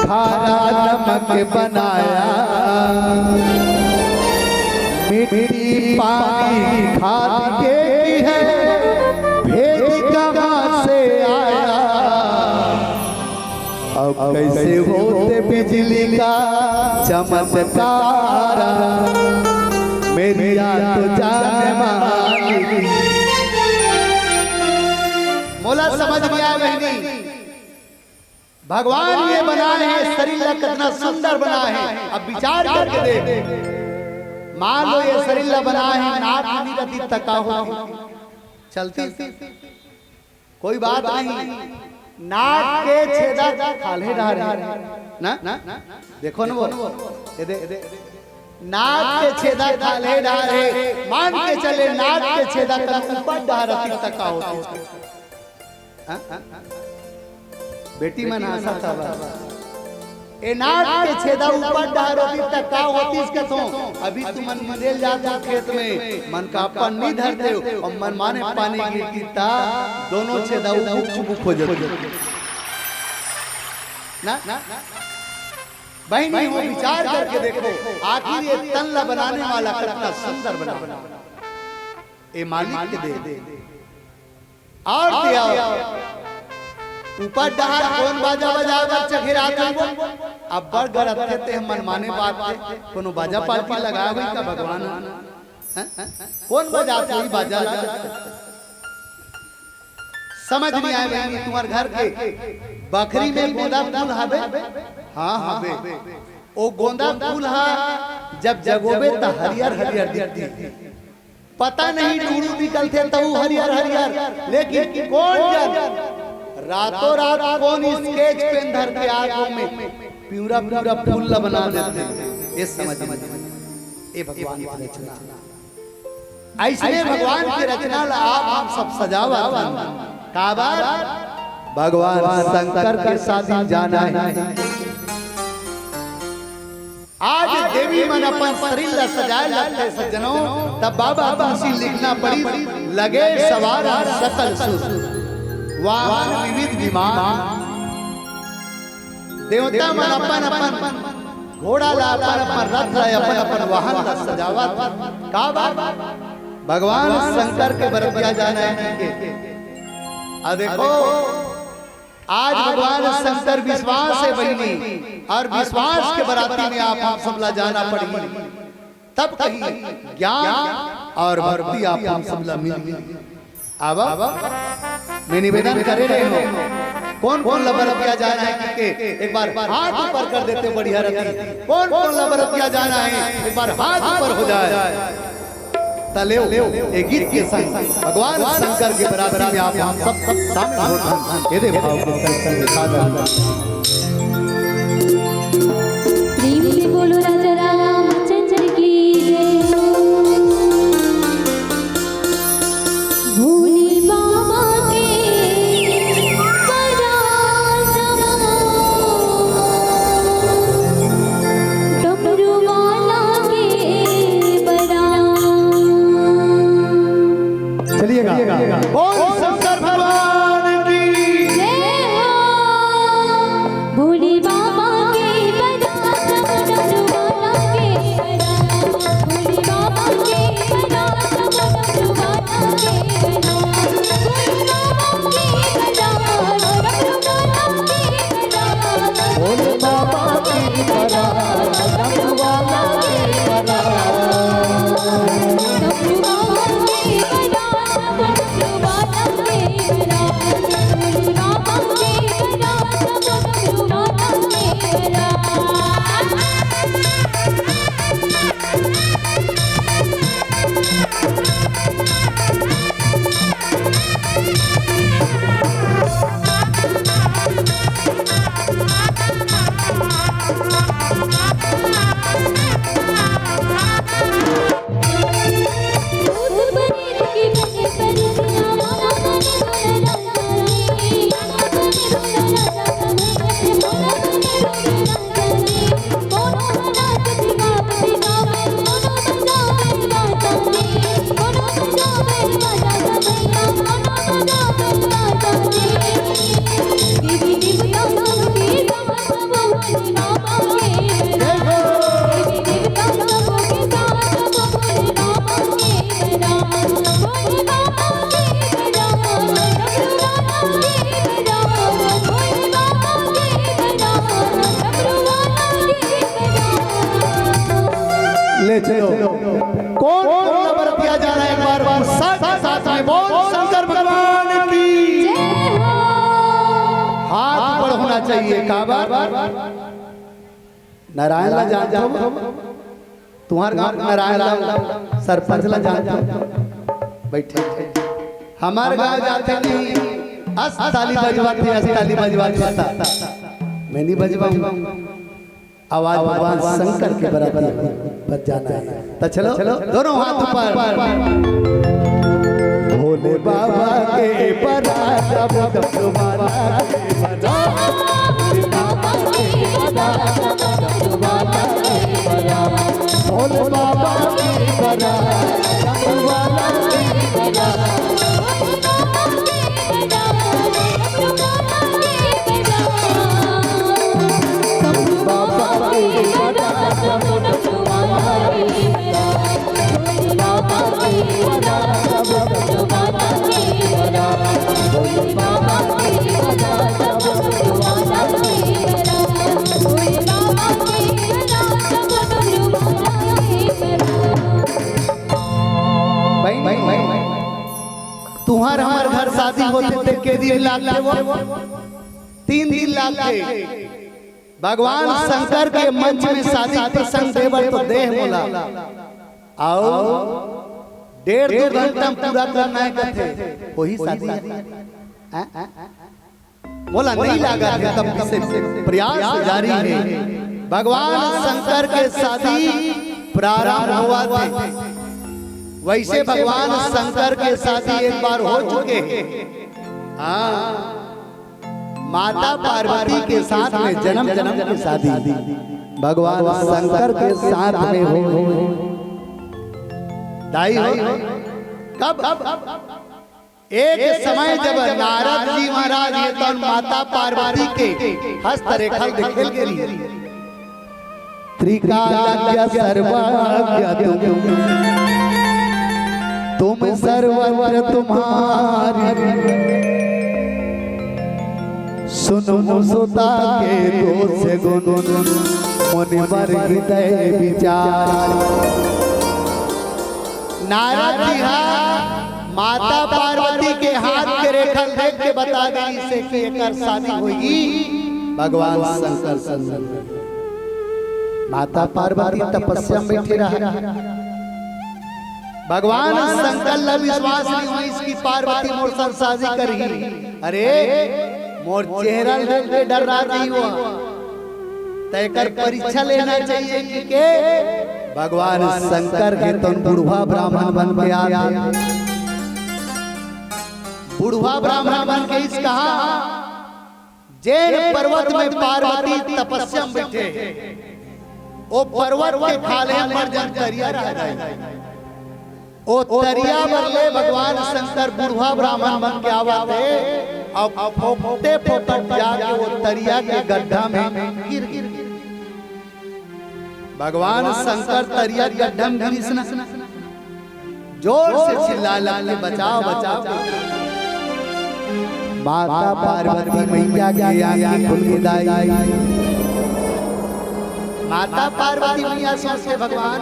खारा नमक बनाया। मिट्टी पानी खाद के की है, भेद कहाँ से आया? अब कैसे होते बिजली का चमत्कार, मेरी यार तो जान मालिक। मोला समझ में आय बहिनी, भगवान ये बनाए हे शरीर ला, कितना सुंदर बनाए हे। अब विचार करके देख, मान लो ये शरीर ला बनाए हे, नाक नहीं रहती त का होती? चलती? कोई बात नहीं। नाक के छेदा खाल्हे डहर हे ना, देखो ना वो, ये दे, नाक के छेदा खाल्हे डहर हे, मान के चले नाक के छेदा कर ऊपर डहर रहती त का होती? हाँ? बेटी मन हंसत हवय। ए नाक के छेदा ऊपर डहर होती त का होतीस कथों? अभी तुमन मिले ल जात हो खेत में, मन का अपन नहीं धरते हो, अउ मनमाने पानी गिरती त दोनों छेदा उबुक चुबुक हो जाते ना। बहिनी हो, विचार करके देखो, आखिर ये तन ला बनाने वाला कितना सुंदर बना, ए मालिक के दे। और दिया ऊपर डहर कोन बाजा बजाए बर चघेरात हे वो? अब्बड़ गरत हे ते मनमाने बात हे, कोनो बाजा पार्टी लगाए होही का भगवान? हैं? कोन बजात होही बाजा ला? समझ नहीं आय बहिनी, तुम्हर घर के बखरी में गोंदा फूल हवे? हाँ हवे। ओ गोंदा फूल हा जब जगोबे त हरियर हरियर दिखती। पता नहीं डूरू निकलथे त ऊ हरियर हरियर, लेकिन कोन जन रातों रात कोन स्केच पेन धर के आगू में पिवरा पिवरा फूल ला बना देथे। ये समझ में, ये भगवान की रचना। ऐसने भगवान की रचना ला आप हम सब सजावत हन। काबर? भगवान शंकर के शादी जाना हे। आज देवी मन अपन शरीर ला सजाए लगथे सज्जनों, तब बाबा तुलसी लिखना पड़ी, लगे सवार सकल सुर, वाहन विविध विमान। देवता मन अपन अपन घोड़ा ला, अपन अपन रथ ला, अपन अपन वाहन ला सजावत। काबर? भगवान शंकर के बरतिया जाना हे के। आ देखो, आज भगवान शंकर विश्वास हे बहिनी, और विश्वास के बराती में आप हम सब ला जाना पड़ही, तब कहीं ज्ञान और भक्ति आप हम सब ला मिलही। अब मैं निवेदन करे रहे हूँ, कोन कोन ला बरतिया जाना हे कि के एक बार हाथ ऊपर कर देते बढ़िया रहती। कोन कोन ला बरतिया जाना हे, एक बार हाथ ऊपर हो जाए। त लेव, ए गीत के संग भगवान शंकर के बराती में आप हम सब, सब शामिल होथन। एदे भाव के संग संग साधन। प्रेम से बोलो राजा रामचंद्र की जय। भोले बाबा के बड़ा डमरू वाला के बड़ा। चलिएगा। बोल शंकर भगवान की। जय हो। भोले बाबा ले चलो, कौन कौन नंबर दिया जा रहा है, एक बार उत्साह के साथ में बोल शंकर भगवान की। हाथ ऊपर होना चाहिए। काबर? नारायण ला जानत हो? तुम्हार गांव नारायण ला, सरपंच ला जानत हो? बैठे। हमार गांव जाते नहीं, अस ताली बजवाते, अस ताली बजवाते। मैं नहीं बजवाऊं। आवाज भगवान शंकर के बराबर बजाना है। तो चलो, दोनों हाथ ऊपर। भोले बाबा के बराबर, डमरू वाला के बराबर। भोले बाबा के बराबर, डमरू वाला के बराबर। भोले बाबा के बराबर, डमरू वाला के बराबर। भाई, भाई, भाई, तुहर हमर घर शादी होथे ते के दिन लागथे वो? तीन दिन लागथे। भगवान शंकर के मंच में शादी प्रसंग देवर तो देह मोला, अउ डेढ़ दू घंटा में पूरा करना है कथे, वही शादी है। हैं? मोला नहीं लागत हे, तब से प्रयास जारी हे। भगवान शंकर के शादी प्रारंभ होवत हे। वैसे भगवान शंकर के शादी एक बार हो चुके हे। हाँ, माता पार्वती के साथ में जन्म जन्म की शादी भगवान शंकर के साथ में हो। दाई हो, कब? एक समय जब नारद जी महाराज ये तो माता पार्वती के हस्तरेखा देखे के लिए त्रिकालज्ञ सर्वज्ञ तुम, तुम सर्वत्र तुम्हारी। सुन सुता के दोष गुण, मुनिवर हृदय विचार। नारद जी हा माता पार्वती के हाथ के रेखा देख के बता दीस हे कि एकर शादी होही भगवान शंकर संग। माता पार्वती तपस्या में बैठे रहा। भगवान शंकर ला विश्वास नहीं होइस कि पार्वती मोर संग शादी करही। अरे, मोर चेहरा देख के डर्रा गे वो। त एकर परीक्षा लेना चाहिए कि के भगवान शंकर के तोन बुढ़वा ब्राह्मण बन के आ। बुढ़वा ब्राह्मण बन के अइस कहा, जेन पर्वत में पार्वती तपस्या में बैठे, वो पर्वत के खाल्हे मर जन तरिया रह जाए। ओ तरिया बर ले भगवान शंकर बुढ़वा ब्राह्मण बन के आवत हे, अउ फोकटे फोकट जाके वो तरिया के गड्ढा में गिर गिर। भगवान शंकर तरिया के गड्ढा में गिरिस ना, जोर से चिल्ला लग के, "बचाओ, बचाओ।" माता पार्वती मैया के आंखी खुल गे दाई। माता पार्वती मैया सोचथे, भगवान,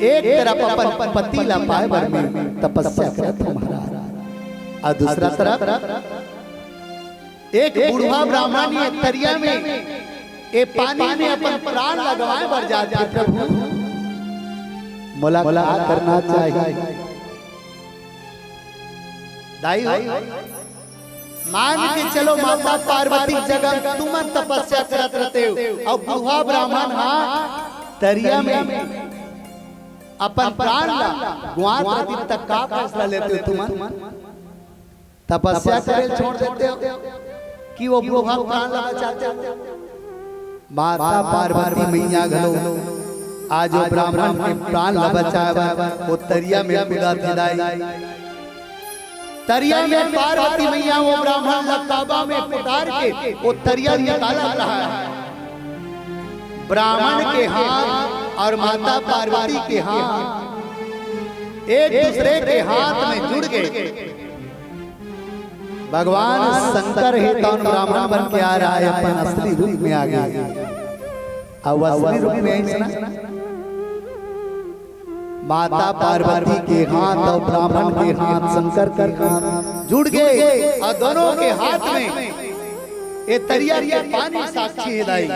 एक तरफ अपन पति ला पाए बर में तपस्या करत हंव महाराज, अउ दूसरा तरफ एक बुढ़वा ब्राह्मण ये तरिया में, ये पानी में अपन प्राण लगवाए बर जात हे, प्रभु, मोला का करना चाहिए? दाई हो, मान के चलो, माता पार्वती जगह तुमन तपस्या करत रहते हो, अउ बुढ़वा ब्राह्मण हा तरिया में अपन प्राण ला गुआत रहती, तब का फैसला लेते हो तुमन? तपस्या करे छोड़ देते हो? कि वो बुढ़वा प्राण ला बचाते। माता पार्वती मैया घलो आज वो ब्राह्मण के प्राण ला बचाए बर वो तरिया में कूदत हे दाई। तरिया में पार्वती मैया वो ब्राह्मण ला काबा में उतार के वो तरिया निकालत रहा है। ब्राह्मण के हाथ और माता पार्वती के हाथ एक दूसरे के हाथ में जुड़ गए। भगवान शंकर हे तौन ब्राह्मण बन के आ रहा है, अपन असली रूप में आ गया। अब असली रूप में आइस ना, माता पार्वती के हाथ और ब्राह्मण के हाथ, शंकर के हाथ जुड़ गए और दोनों के हाथ में ये तरिया के पानी साक्षी हे दाई।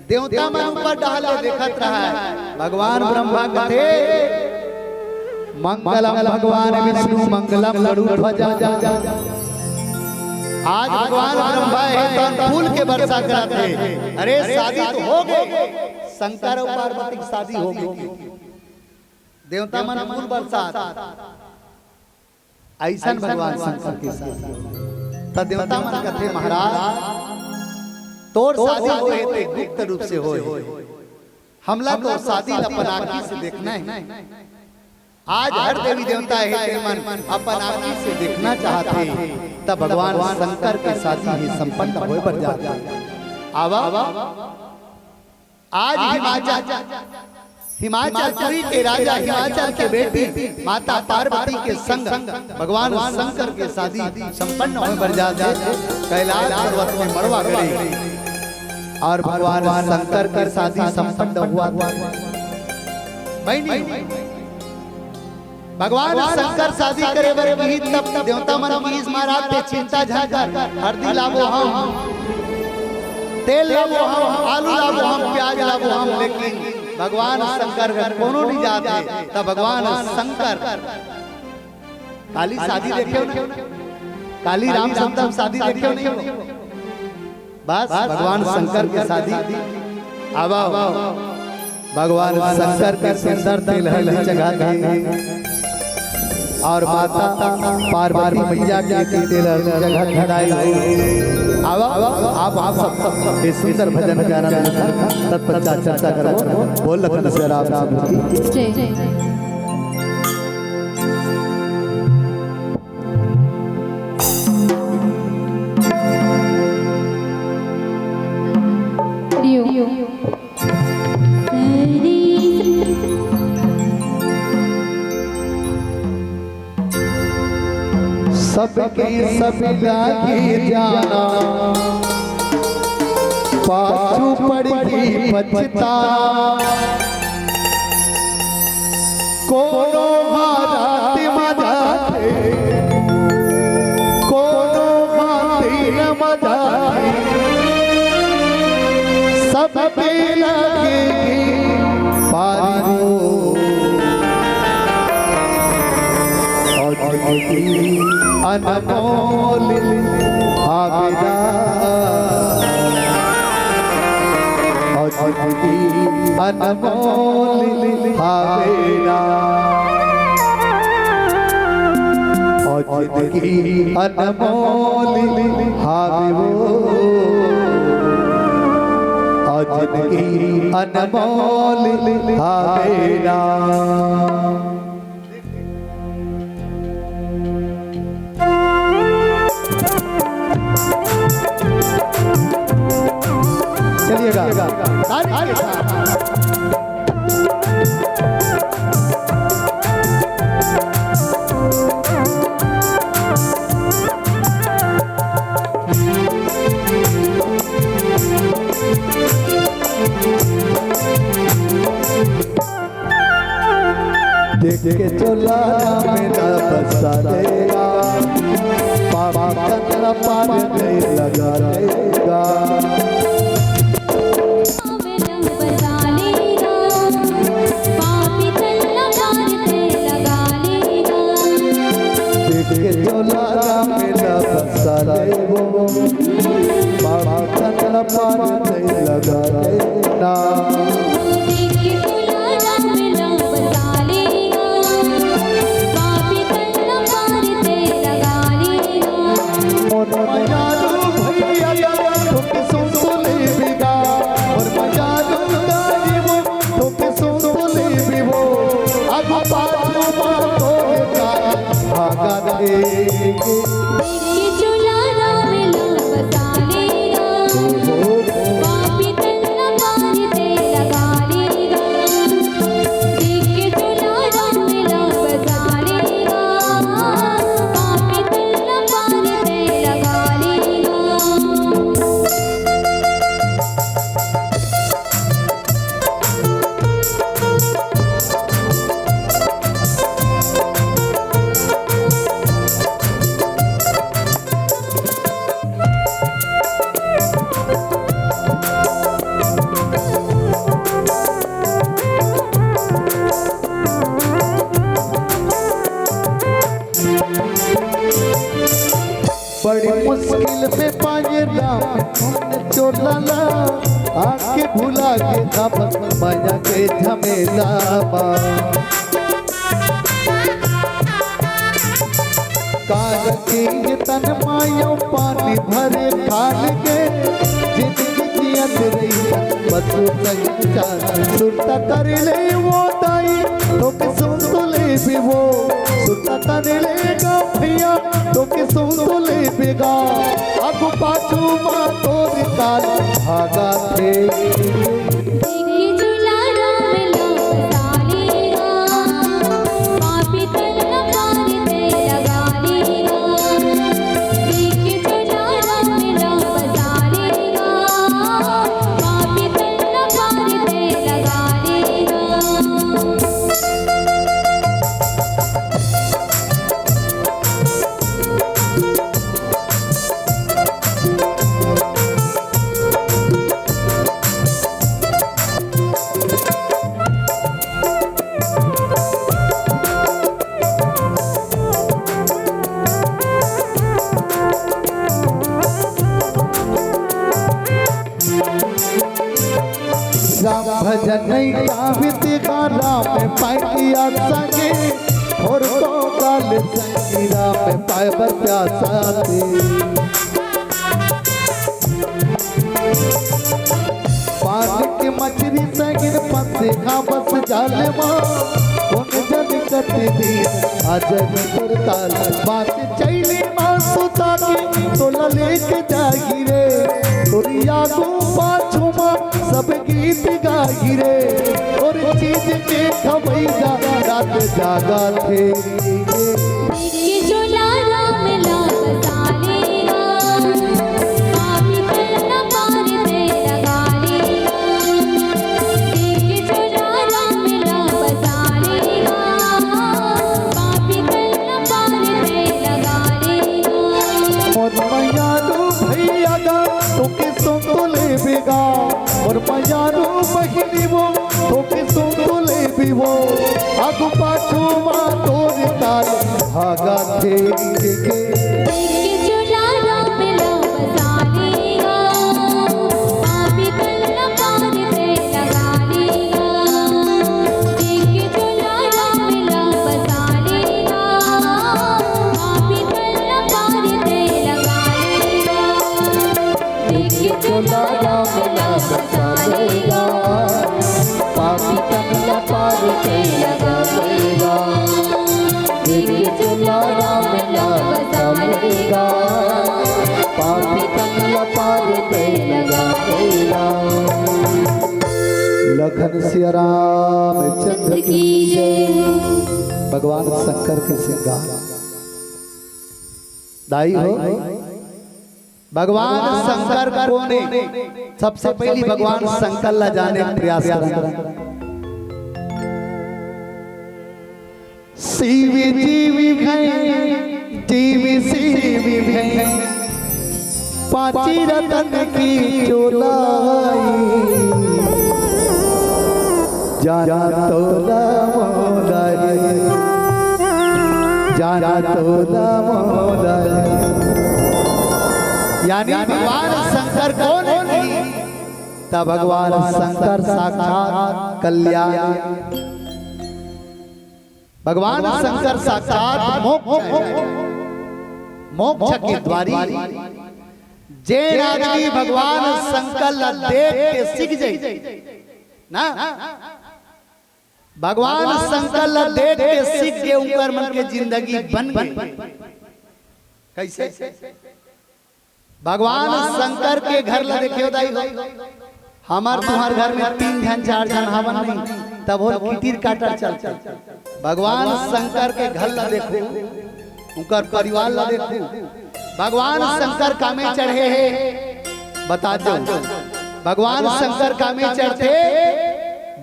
देवता मन ऊपर डहर ले देखत रहा है। भगवान ब्रह्मा कथे, "मंगलम भगवान विष्णु, मंगलम गरुड़ ध्वजा।" आज भगवान ब्रह्मा हे तौन फूल के वर्षा करत हे। अरे, शादी तो हो गई, शंकर और पार्वती की शादी हो गई। देवता मन फूल बरसात, अइसन भगवान शंकर के शादी। त देवता मन कथे, "महाराज, तोर शादी होए ते गुप्त रूप से होए, हमला तोर शादी ल अपन आँखी से देखना हे।" आज हर देवी देवता हे, ते मन अपन आँखी से देखना चाहत हे, त भगवान शंकर के शादी हे संपन्न होए बर जात हे। आवा, आज हिमाचल, हिमाचल पुरी के राजा, हिमाचल के बेटी माता पार्वती के संग भगवान शंकर के शादी संपन्न होए बर जात हे। कैलाश पर्वत में मड़वा गड़े और भगवान शंकर के शादी संपन्न हुआ। बहिनी, भगवान शंकर शादी करे बर कही, तब देवता मन कहिस, "महाराज, ते चिंता झन कर, हरदी लाबो हम, तेल लाबो हम, आलू लाबो हम, प्याज लाबो हम, लेकिन भगवान शंकर घर कोनो नहीं जात हे।" तब भगवान शंकर, काली शादी देखे हो ना, काली राम शंकर शादी देखे हो नहीं हो? बस भगवान शंकर के शादी। आवा, भगवान शंकर के सुंदर तेल हल्दी चढ़ा दे और माता पार्वती मैया के तेल हल्दी चढ़ा धराई। आवा, आप, आप सब, सब ये सुंदर भजन के आनंद उठा, तत्पश्चात चर्चा करबो। बोल लखन से राम राम की। जय। सबके सब लागे जाना, पाछू पड़ के पछता। कोनो हा रात म जाथे, कोनो हा दिन म जाथे, सब बेला के पारी हो। अनमोल हावेरा, अनमोल हावेरा, अनमोल हावे वो, अनमोल हावेरा। चलिएगा। देख के चोला में न बसा देगा, पापी तन पार नहीं लगा देगा। देख के चोला में न बसा देगो, पापी तन पार नहीं लगा देना। मोर मयारू भई देखे चोला राम ला बसा लेगा, पापी तन ला पार ते लगा लेगा। देखे चोला राम ला बसा लेगा, पापी तन ला पार ते लगा लेगा। बड़ी मुश्किल में पाए राम पुन चोला ला, आके भुला गे अपन मया के झमेला मा। काल के तन मायो पानी भरे खाल के, जिंदगी जियत रही बस संचार। सुरता कर ले वो दाई, तो के सुन तो ले भी वो। सुरता कर ले गा भैया, तो के सुन तो ले बेगा। आगू पाछू मा तोर काल भागा थे। देखे चोला राम ला बसा लेगा, पापी तन ला पार ते लगा लेगा। देखे चोला राम ला बसा लेगा, पापी तन ला पार ते लगा लेगा। राम भजन नहीं गावित गा राम पाइया संगे, और तो काल संगी राम पाए बर प्यासा थे। पान के मछरी संगिन फंसे खा बस जाल मा, कौन जन कति दिन अजब करताल। बात चैली मा सुता के तोला लेके जाही रे, तोरी आगू पाछू मा सब गीत गाही रे। और चीज के खवैया रात जागा थे। देखे चोला राम ला बसा लेगा, पापी तन ला पार ते लगा लेगा। देखे चोला राम ला बसा लेगा, पापी तन ला पार ते लगा लेगा। मोर मयारू भैया गा, तोके सुन तो लेबे गा। मोर मयारू बहिनी वो, तोके सुन तो लेबे वो। आगू पाछू मा तोर काल भागा थे के। देखे चोला राम ला बसा लेगा, पापी तन ला पार ते लगा लेगा। देखे चोला राम ला बसा लेगा, पापी तन ला पार ते लगा लेगा। देखे चोला राम ला बसा लेगा, पापी तन ला पार ते लगा लेगा। देखे चोला राम ला बसा लेगा, पापी तन ला पार ते लगा लेगा। लखन सिया रामचंद्र की जय। भगवान शंकर के श्रृंगार। दाई हो, भगवान शंकर कोन ए? सबसे पहिली भगवान शंकर ला जाने के प्रयास करन। शिव जीव है, जीव शिव है, पांची रतन की चोलाई। जाना तोला मोला रे, जाना तोला मोला रे। यानी भगवान शंकर कोन हे? त भगवान शंकर साक्षात कल्याण। भगवान शंकर साक्षात मोक्ष, मोक्ष के द्वारी। जेन आदमी भगवान शंकर ला देख के सीख जाई ना, भगवान शंकर ला देख के सीख के उनकर मन के जिंदगी बन गई। कइसे? भगवान शंकर के घर ला देखे हो दाई हो। हमर तुम्हर घर में तीन झन चार झन हवन नहीं, तब हो किटिर काटर चलथे। भगवान शंकर के घर ला देखो, उनकर परिवार ला देखो। भगवान शंकर कामे चढ़े हे, बता दो। भगवान शंकर कामे चढ़थे,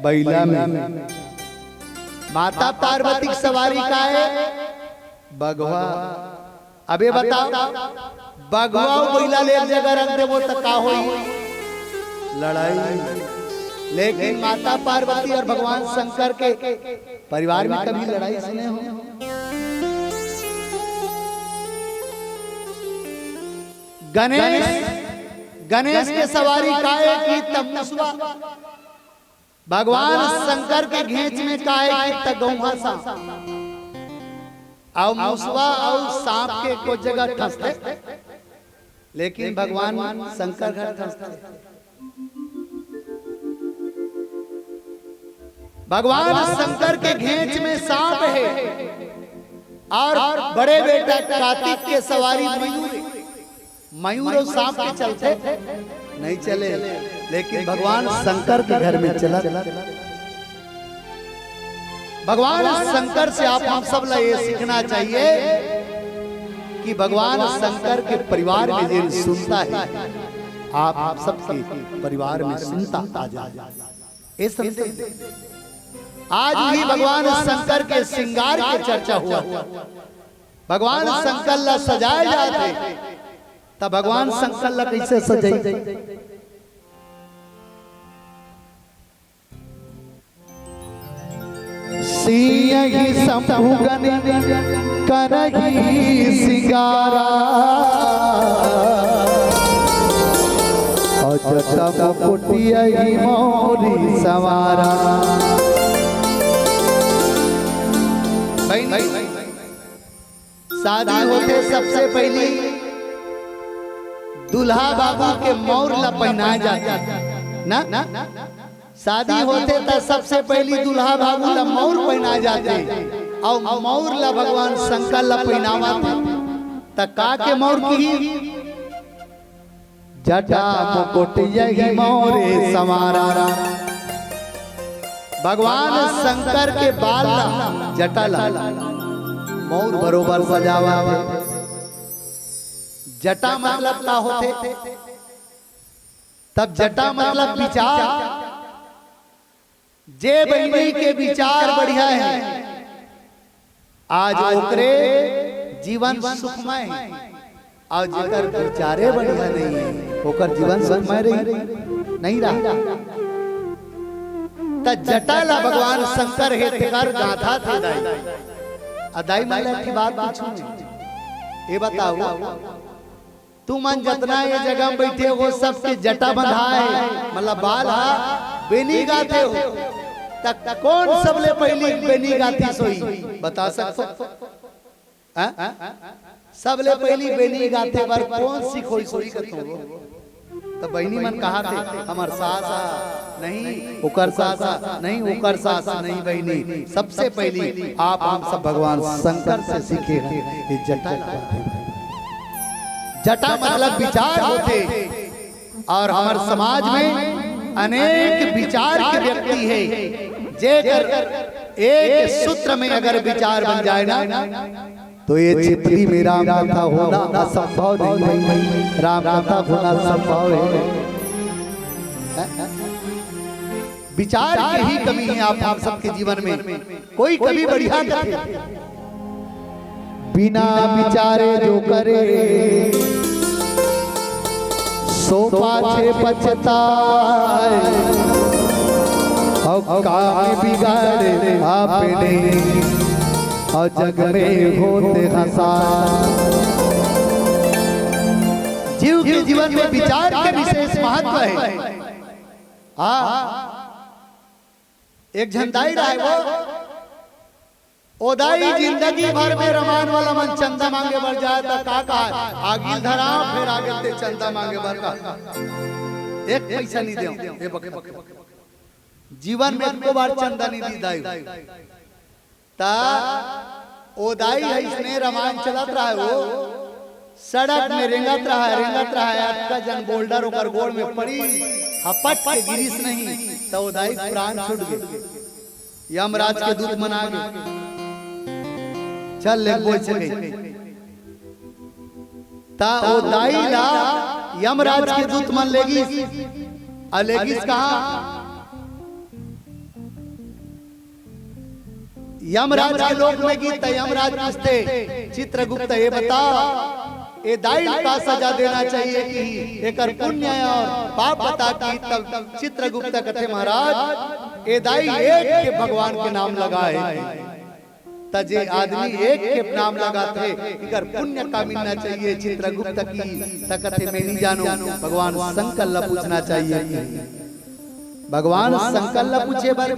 बइला में। माता पार्वती के सवारी का हे? बघवा। अबे बताओ, बघवा अउ बइला ले एक जगह रख देबो त का होई? लड़ाई। लेकिन माता पार्वती और भगवान शंकर के परिवार में कभी लड़ाई सुने हो? गणेश, गणेश के सवारी काहे की तब मुसवा। भगवान शंकर के घेंच में काहे की तगौहा सांप। अउ मुसवा अउ सांप के को जगह ठंसथे, लेकिन भगवान शंकर घर ठंसथे। भगवान शंकर के घेंच में सांप हे और बड़े बेटा कार्तिक के सवारी मयूर हे। मयूर अउ सांप के चलथे? नहीं चले, लेकिन भगवान शंकर के घर में चलत। भगवान शंकर से आप हम सब ला ये सीखना चाहिए कि भगवान शंकर के परिवार में जेन सुनता हे, आप हम सबके परिवार में सुनता आ जाए। ये संदेश आज भी भगवान शंकर के श्रृंगार के चर्चा हुआ। भगवान शंकर ला सजाए जात हे, त भगवान शंकर ला कइसे सजाई? सियहि संभुगन करहि सिंगारा, अजट मुकुटियहि मौरी संवारा। बहिनी, शादी होथे सबसे पहिली दूल्हा बाबू के मौर ला पहिनाए जाथे ना। शादी होथे त सबसे पहिली दूल्हा बाबू ला मौर पहिनाए जाथे, अउ मौर ला भगवान शंकर ला पहिनावत हे। त का के मौर किही? जटा मुकुट यहि मौरे संवारा। भगवान शंकर के बाल ला, जटा ला मौर बरोबर सजावत हे। जटा मतलब का होथे? तब जटा मतलब विचार। जे बहिनी के विचार बढ़िया हे, आज ओकरे जीवन सुखमय हे, अउ जेकर विचारे बढ़िया नहीं हे, ओकर जीवन सुखमय रही, नहीं रहा। त जटा ला भगवान शंकर हे तेकर गाथा थे दाई। अ दाई मन ला एक ठे बात पूछूं मैं, ये बताओ, तुमन जतना ये जगह में बैठे हो, सबके जटा बंधा हे, मतलब बाल हा बेनी गाथे हो, त कौन सबले पहिली बेनी गाथी सोई, बता सकथो? हाँ? सबले पहिली बेनी गाथे बर कौन सिखोई सोई कथो? त बहिनी मन कहा थे, हमर सास हा नहीं, ओकर सास हा नहीं, ओकर सास हा नहीं। बहिनी, सबसे पहिली आप हम सब भगवान शंकर से सीखे हन ये जटा ला बांधे। जटा मतलब विचार होथे, अउ हमर समाज में अनेक विचार के व्यक्ति हे, जेकर एक सूत्र में अगर विचार बन जाए ना, तो ये चितली में राम कथा होना असंभव नहीं हे, राम कथा होना संभव हे। विचार के ही कमी हे आप हम सबके जीवन में। कोई कभी बढ़िया कथे, बिना विचारे जो करे, सो पाछे पछताए, अउ काम बिगाड़े आपने, अउ जग में होत हँसाए। जीव के जीवन में विचार के विशेष महत्व हे। हाँ, एक झन दाई रहे वो, ओ दाई जिंदगी भर में रमायन वाला मन चंदा मांगे बर जाए त का कहा, आगिल धरा, फिर आगे ते चंदा मांगे बर का, एक पैसा नहीं देव, ये बक, बक, बक। जीवन में एको बार चंदा नहीं दी दाई। त ओ दाई हे इसने रमायन चलत रहे वो, सड़क में रेंगत रहा, रेंगत रहा, अतका जन बोल्डर ओकर गोड़ में पड़ी, हपट के गिरिस नहीं, त ओ दाई प्राण छूट गे। यमराज के दूत मन आ गे, चल ले बोल चले। त ओ दाई ला यमराज के दूत मन लेगिस, अउ लेगिस कहाँ? यमराज के लोक में गिस त यमराज पूछथे, "चित्रगुप्त, ये बता, ए दाई ल का सजा देना चाहिए कि एकर पुण्य अउ पाप बता?" कि तब चित्रगुप्त कथे, "महाराज, ए दाई एक के भगवान के नाम लगाए हे, त जे आदमी एक के नाम लगाथे, एकर पुण्य का मिलना चाहिए चित्रगुप्त कि?" त कथे, "मैं नहीं जानों, भगवान शंकर ला पूछना चाहिए कि?" भगवान शंकर ला पूछे बर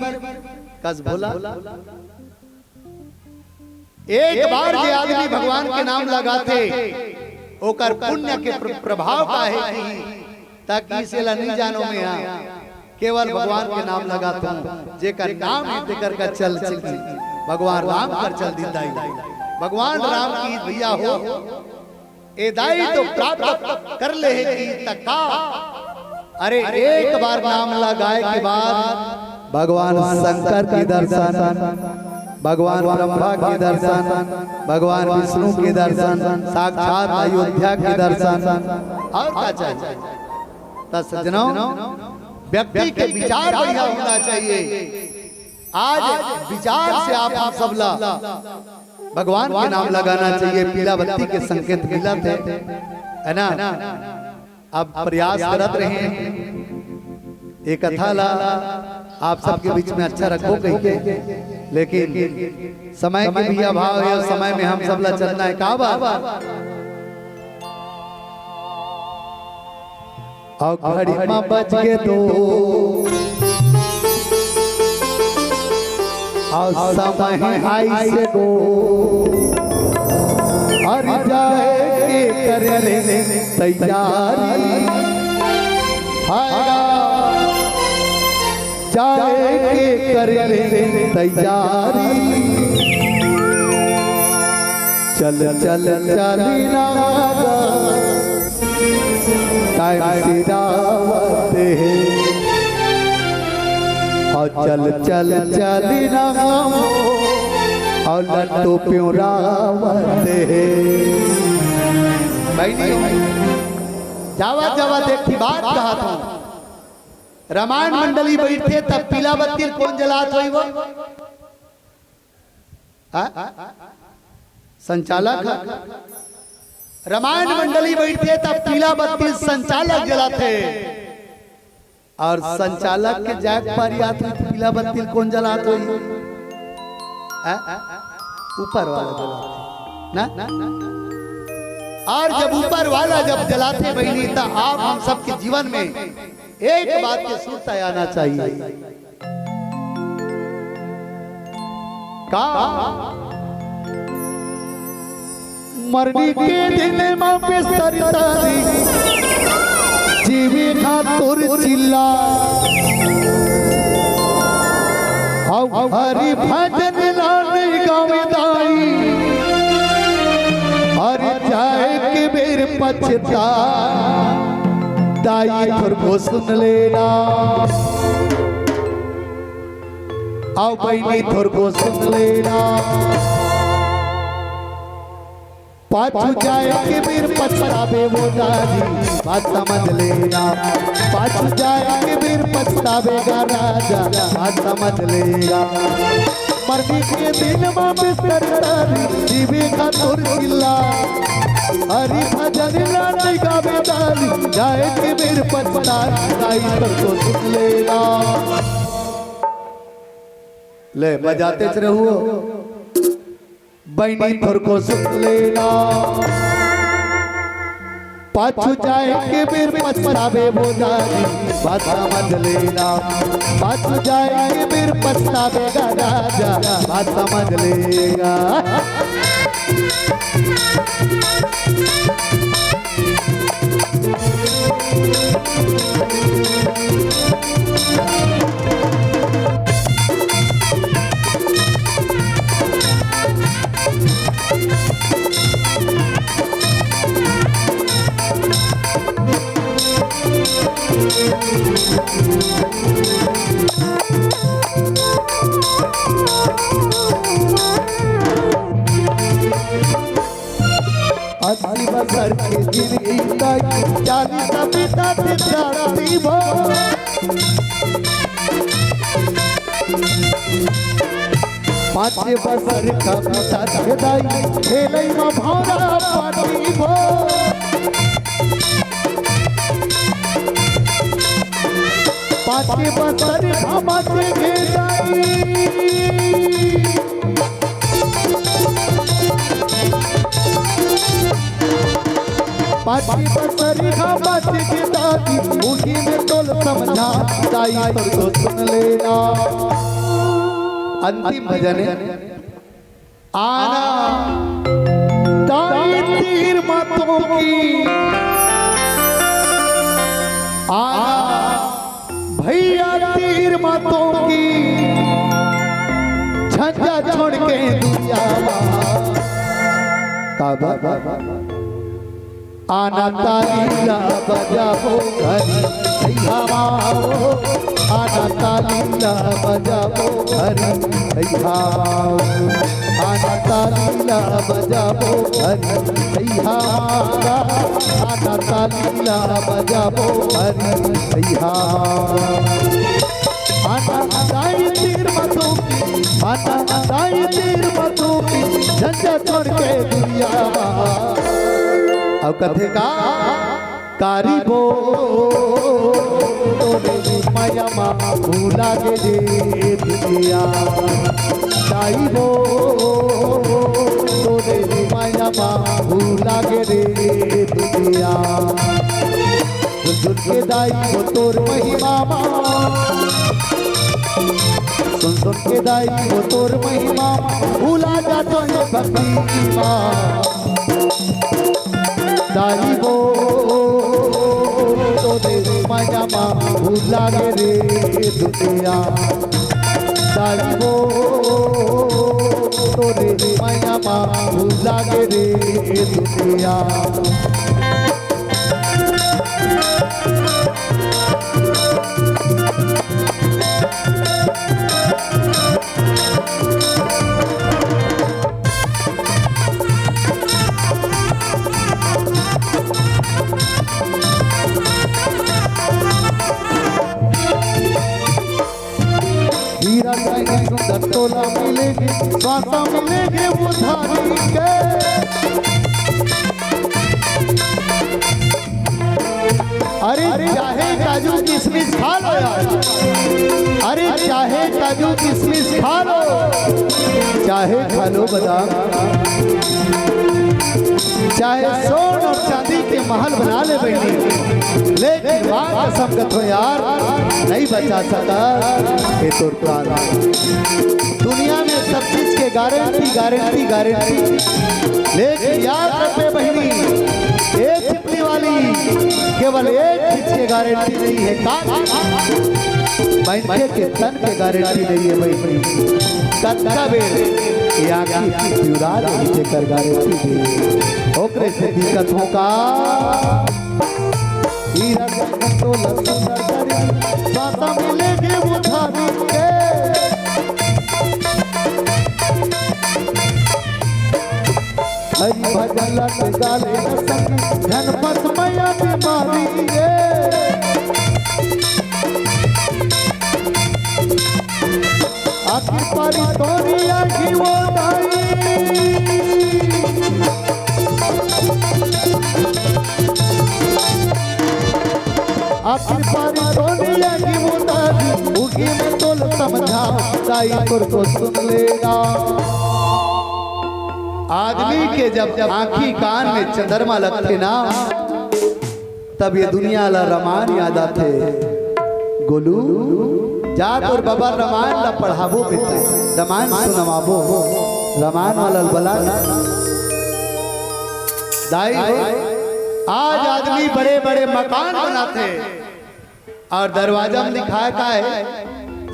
कस भोला। एक बार जे आदमी भगवान के नाम लगाथे, ओकर पुण्य के प्र-, प्रभाव का हे कि, ताकि इसे ला नहीं जानों मैं हा, केवल भगवान के नाम लगाथों, जेकर नाम हे तेकर का चल चली। भगवान राम कर चल दीन दाई, भगवान राम की भैया हो। ए दाई तो प्राप्त कर ले हे कि त का? अरे, एक बार नाम लगाए के बाद भगवान शंकर के दर्शन, भगवान ब्रह्मा के दर्शन, भगवान विष्णु के दर्शन, साक्षात अयोध्या के दर्शन, अउ का चाहिए? त सज्जनों, व्यक्ति के विचार बढ़िया होना चाहिए। आज विचार से आप हम सब ला भगवान के नाम लगाना चाहिए, पीला बत्ती के संकेत मिलत हे, है ना? अब प्रयास करत रहें, ए कथा ला आप सबके बीच में अच्छा रखबो कहिके, लेकिन समय के भी अभाव हे अउ समय में हम सब ला चलना हे। का बात? अउ घड़ी म बज गे दो, अउ समय आइस गो, अरे जाए के करे ले तैयारी। हाय गा, जाए के करे ले तैयारी। चल चल चली ना गा, टाइम सिरावत हे। अउ चल चल चली ना गा, अउ लट्टू प्योरावत हे। बहिनी, जावत जावत एक ठे बात कहत हंव। रामायण मंडली बइठथे, त पीला बत्ती ल कोन जलात होही वो? हाँ? संचालक ह। रामायण मंडली बइठथे, त पीला बत्ती ल संचालक जलाथे। अउ संचालक के जाए के पारी आत होही, त पीला बत्ती ल कोन जलात होही? हाँ? ऊपर वाला जलाथे ना? अउ जब ऊपर वाला जब जलाथे बहिनी, त आप हम सबके जीवन में एक बात के सुरता आना चाहिए। का? मरनी के दिन म बिस्तर तारी, जीवे खातुर चिल्ला। अउ हरि भजन ला नइ गावे दाई, अरे जाए के बेर पछता दाई थोरको सुन लेना। अउ बहिनी थोरको सुन लेना। पाछू जाए के बेर पछताबे वो दाई, बात समझ लेना। पाछू जाए के बेर पछताबे गा राजा, बात समझ लेना। मरनी के दिन म बिस्तर तारी, जीवे खातुर चिल्ला। हरि भजन ला नइ गावे दाई, जाए के बेर पछता दाई थोरको सुन लेना। ले, बजाते च रहू। बहिनी थोरको सुन लेना। पाछू जाए के बेर पछताबे वो दाई, बात समझ लेना। पाछू जाए के बेर पछताबे गा राजा, बात समझ लेना। अस्सी बछर के जिनगी दाई, चालीस बिता दे जाती वो। पाँच बछर का बिता दे दाई, खेलई म भौरा पाती वो। पाँच बछर का बाँचे गे दाई। पाँच बछर का बाँचे गे दाई, उही में तोल समझा दाई, तोर तो सुन लेना। अंतिम भजन हे। आना दाई तीर म तोंकी, आना भैया तीर म तोंकी, झंझट छोड़ के दुनिया म। काबर? आना ताली ला बजाबो घरी सैहा माँ ओ, आना ताली ला बजाबो घरी सैहा माँ ओ, आना ताली ला बजाबो घरी सैहा माँ, आना ताली ला बजाबो घरी सैहा माँ। आना दाई तीर म तोंकी, आना दाई तीर म तोंकी, झंझट छोड़ के दुनिया म। अउ कथे का? कारी बो तोरे मया म भुला गे रे दुनिया। दाई बो तोरे मया म भुला गे रे दुनिया। सुन सुन के दाई वो तोर महिमा मा, सुन सुन के दाई वो तोर महिमा मा, भुला जाथों ये भक्ति मा। दाई वो तोरे मया मा, भुला गे रे दुनिया। दाई वो तोरे मया मा, भुला गे रे दुनिया। हीरा जइसे सुंदर तोला मिलेगी, स्वासा मिलेगी उधारी के। अरे चाहे काजू किशमिश खा लो यार, अरे चाहे काजू किशमिश खा लो, चाहे खा लो बादाम, चाहे सोन और चांदी के महल बना ले बहिनी, लेकिन वाह कसम कथो यार, नहीं बचा सका ये तोर प्राण। दुनिया में सब चीज के गारंटी, गारंटी, गारंटी, लेकिन याद रखबे बहिनी, ये चिपली वाली केवल एक चीज के गारंटी नहीं है, का? मनखे के तन के गारंटी नहीं है बहिनी। कतका बेर ये आँखी पिउरा जाही, जेकर गारंटी दे, ओकरे से दिक्कत होगा। हीरा जइसन तोला सुंदर करी, स्वासा मिलेगी उधारी के। हरि भजन लग गाले न संगी, झन पस मया बीमारी ये। आखिर पारी तोरी आखी वो दाई। आखिर पारी तोरी आखी वो दाई। उगी में तोल समझा दाई, तोर को सुन लेना। आदमी के जब आँखी कान में चंद्रमा लगथे ना, तब ये दुनिया ला रमान याद आथे। गोलू, जा तोर बबा रमान ला पढ़ाबो बेटा, रमान सुनवाबो, रमान वाला बला। दाई हो, आज आदमी बड़े-बड़े मकान बनाथे और दरवाजा में लिखाय का हे,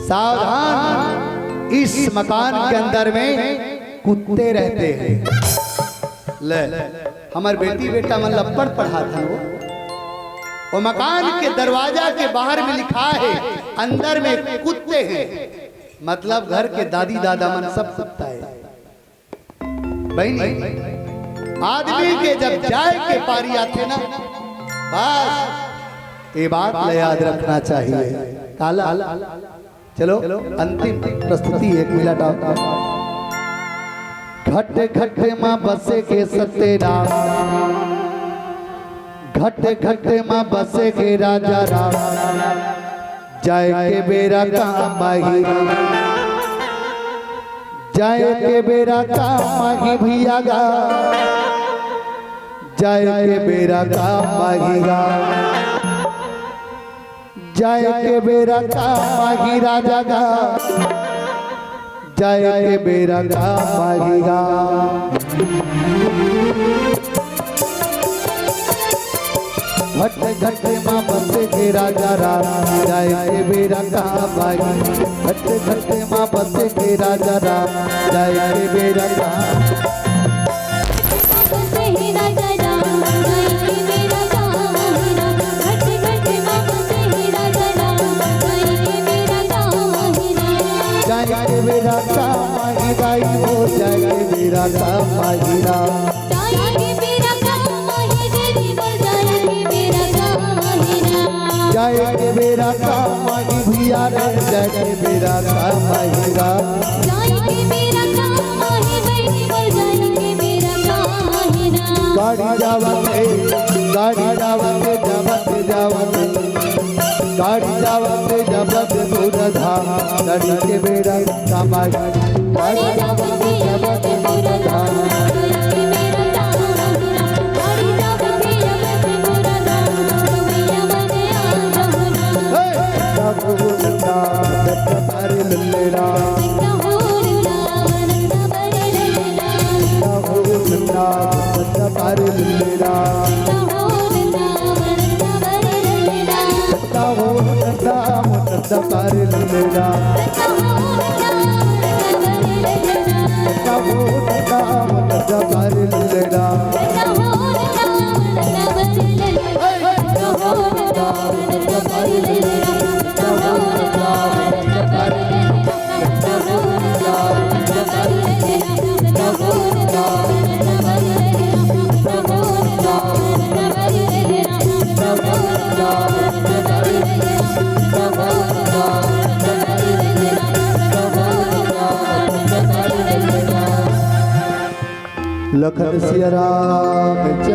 "सावधान, इस मकान के अंदर में कुत्ते रहते हैं।" ले, हमर बेटी बेटा मन लप्पड़ पढ़ात हे वो। वो मकान के दरवाजा के बाहर में लिखा है, अंदर में कुत्ते हैं, मतलब घर के दादी दादा मन सब कुत्ता है। बहिनी, आदमी के जब जाए के पारी आथे ना, बस ये बात ला याद रखना चाहिए। काला, चलो, अंतिम प्रस्तुति एक मिनट आओ। घट घट मा बसे के सत्यनाम, घट घट मा बसे के राजा राम, जाए के बेरा काम आही, जाए के बेरा काम आही भैया गा, जाए के बेरा काम आही गा, जाए के बेरा काम आही राजा गा, जाए के बेरा काम आही गा। घट घट मा बसे के राजा राम, जाए के बेरा काम आही। घट घट मा बसे के राजा राम, जाए के बेरा काम। जाए के बेरा काम आही दाई हो, जाए के बेरा काम आही राम। जाए के बेरा काम आही भैया रे, जाए के बेरा काम आही राम। गाड़ी जावत हे, गाड़ी जावत हे, जावत हे, जावत हे। गाड़ी जावत हे, जावत हे दूर धाम, गाड़ी के बेरा काम आही। गाड़ी जावत हे, जावत हे दूर धाम। हे, जागो नंदा, दत्त तारे लल्लेरा। जागो नंदा, दत्त तारे लल्लेरा। लखन सिया राम चंद्र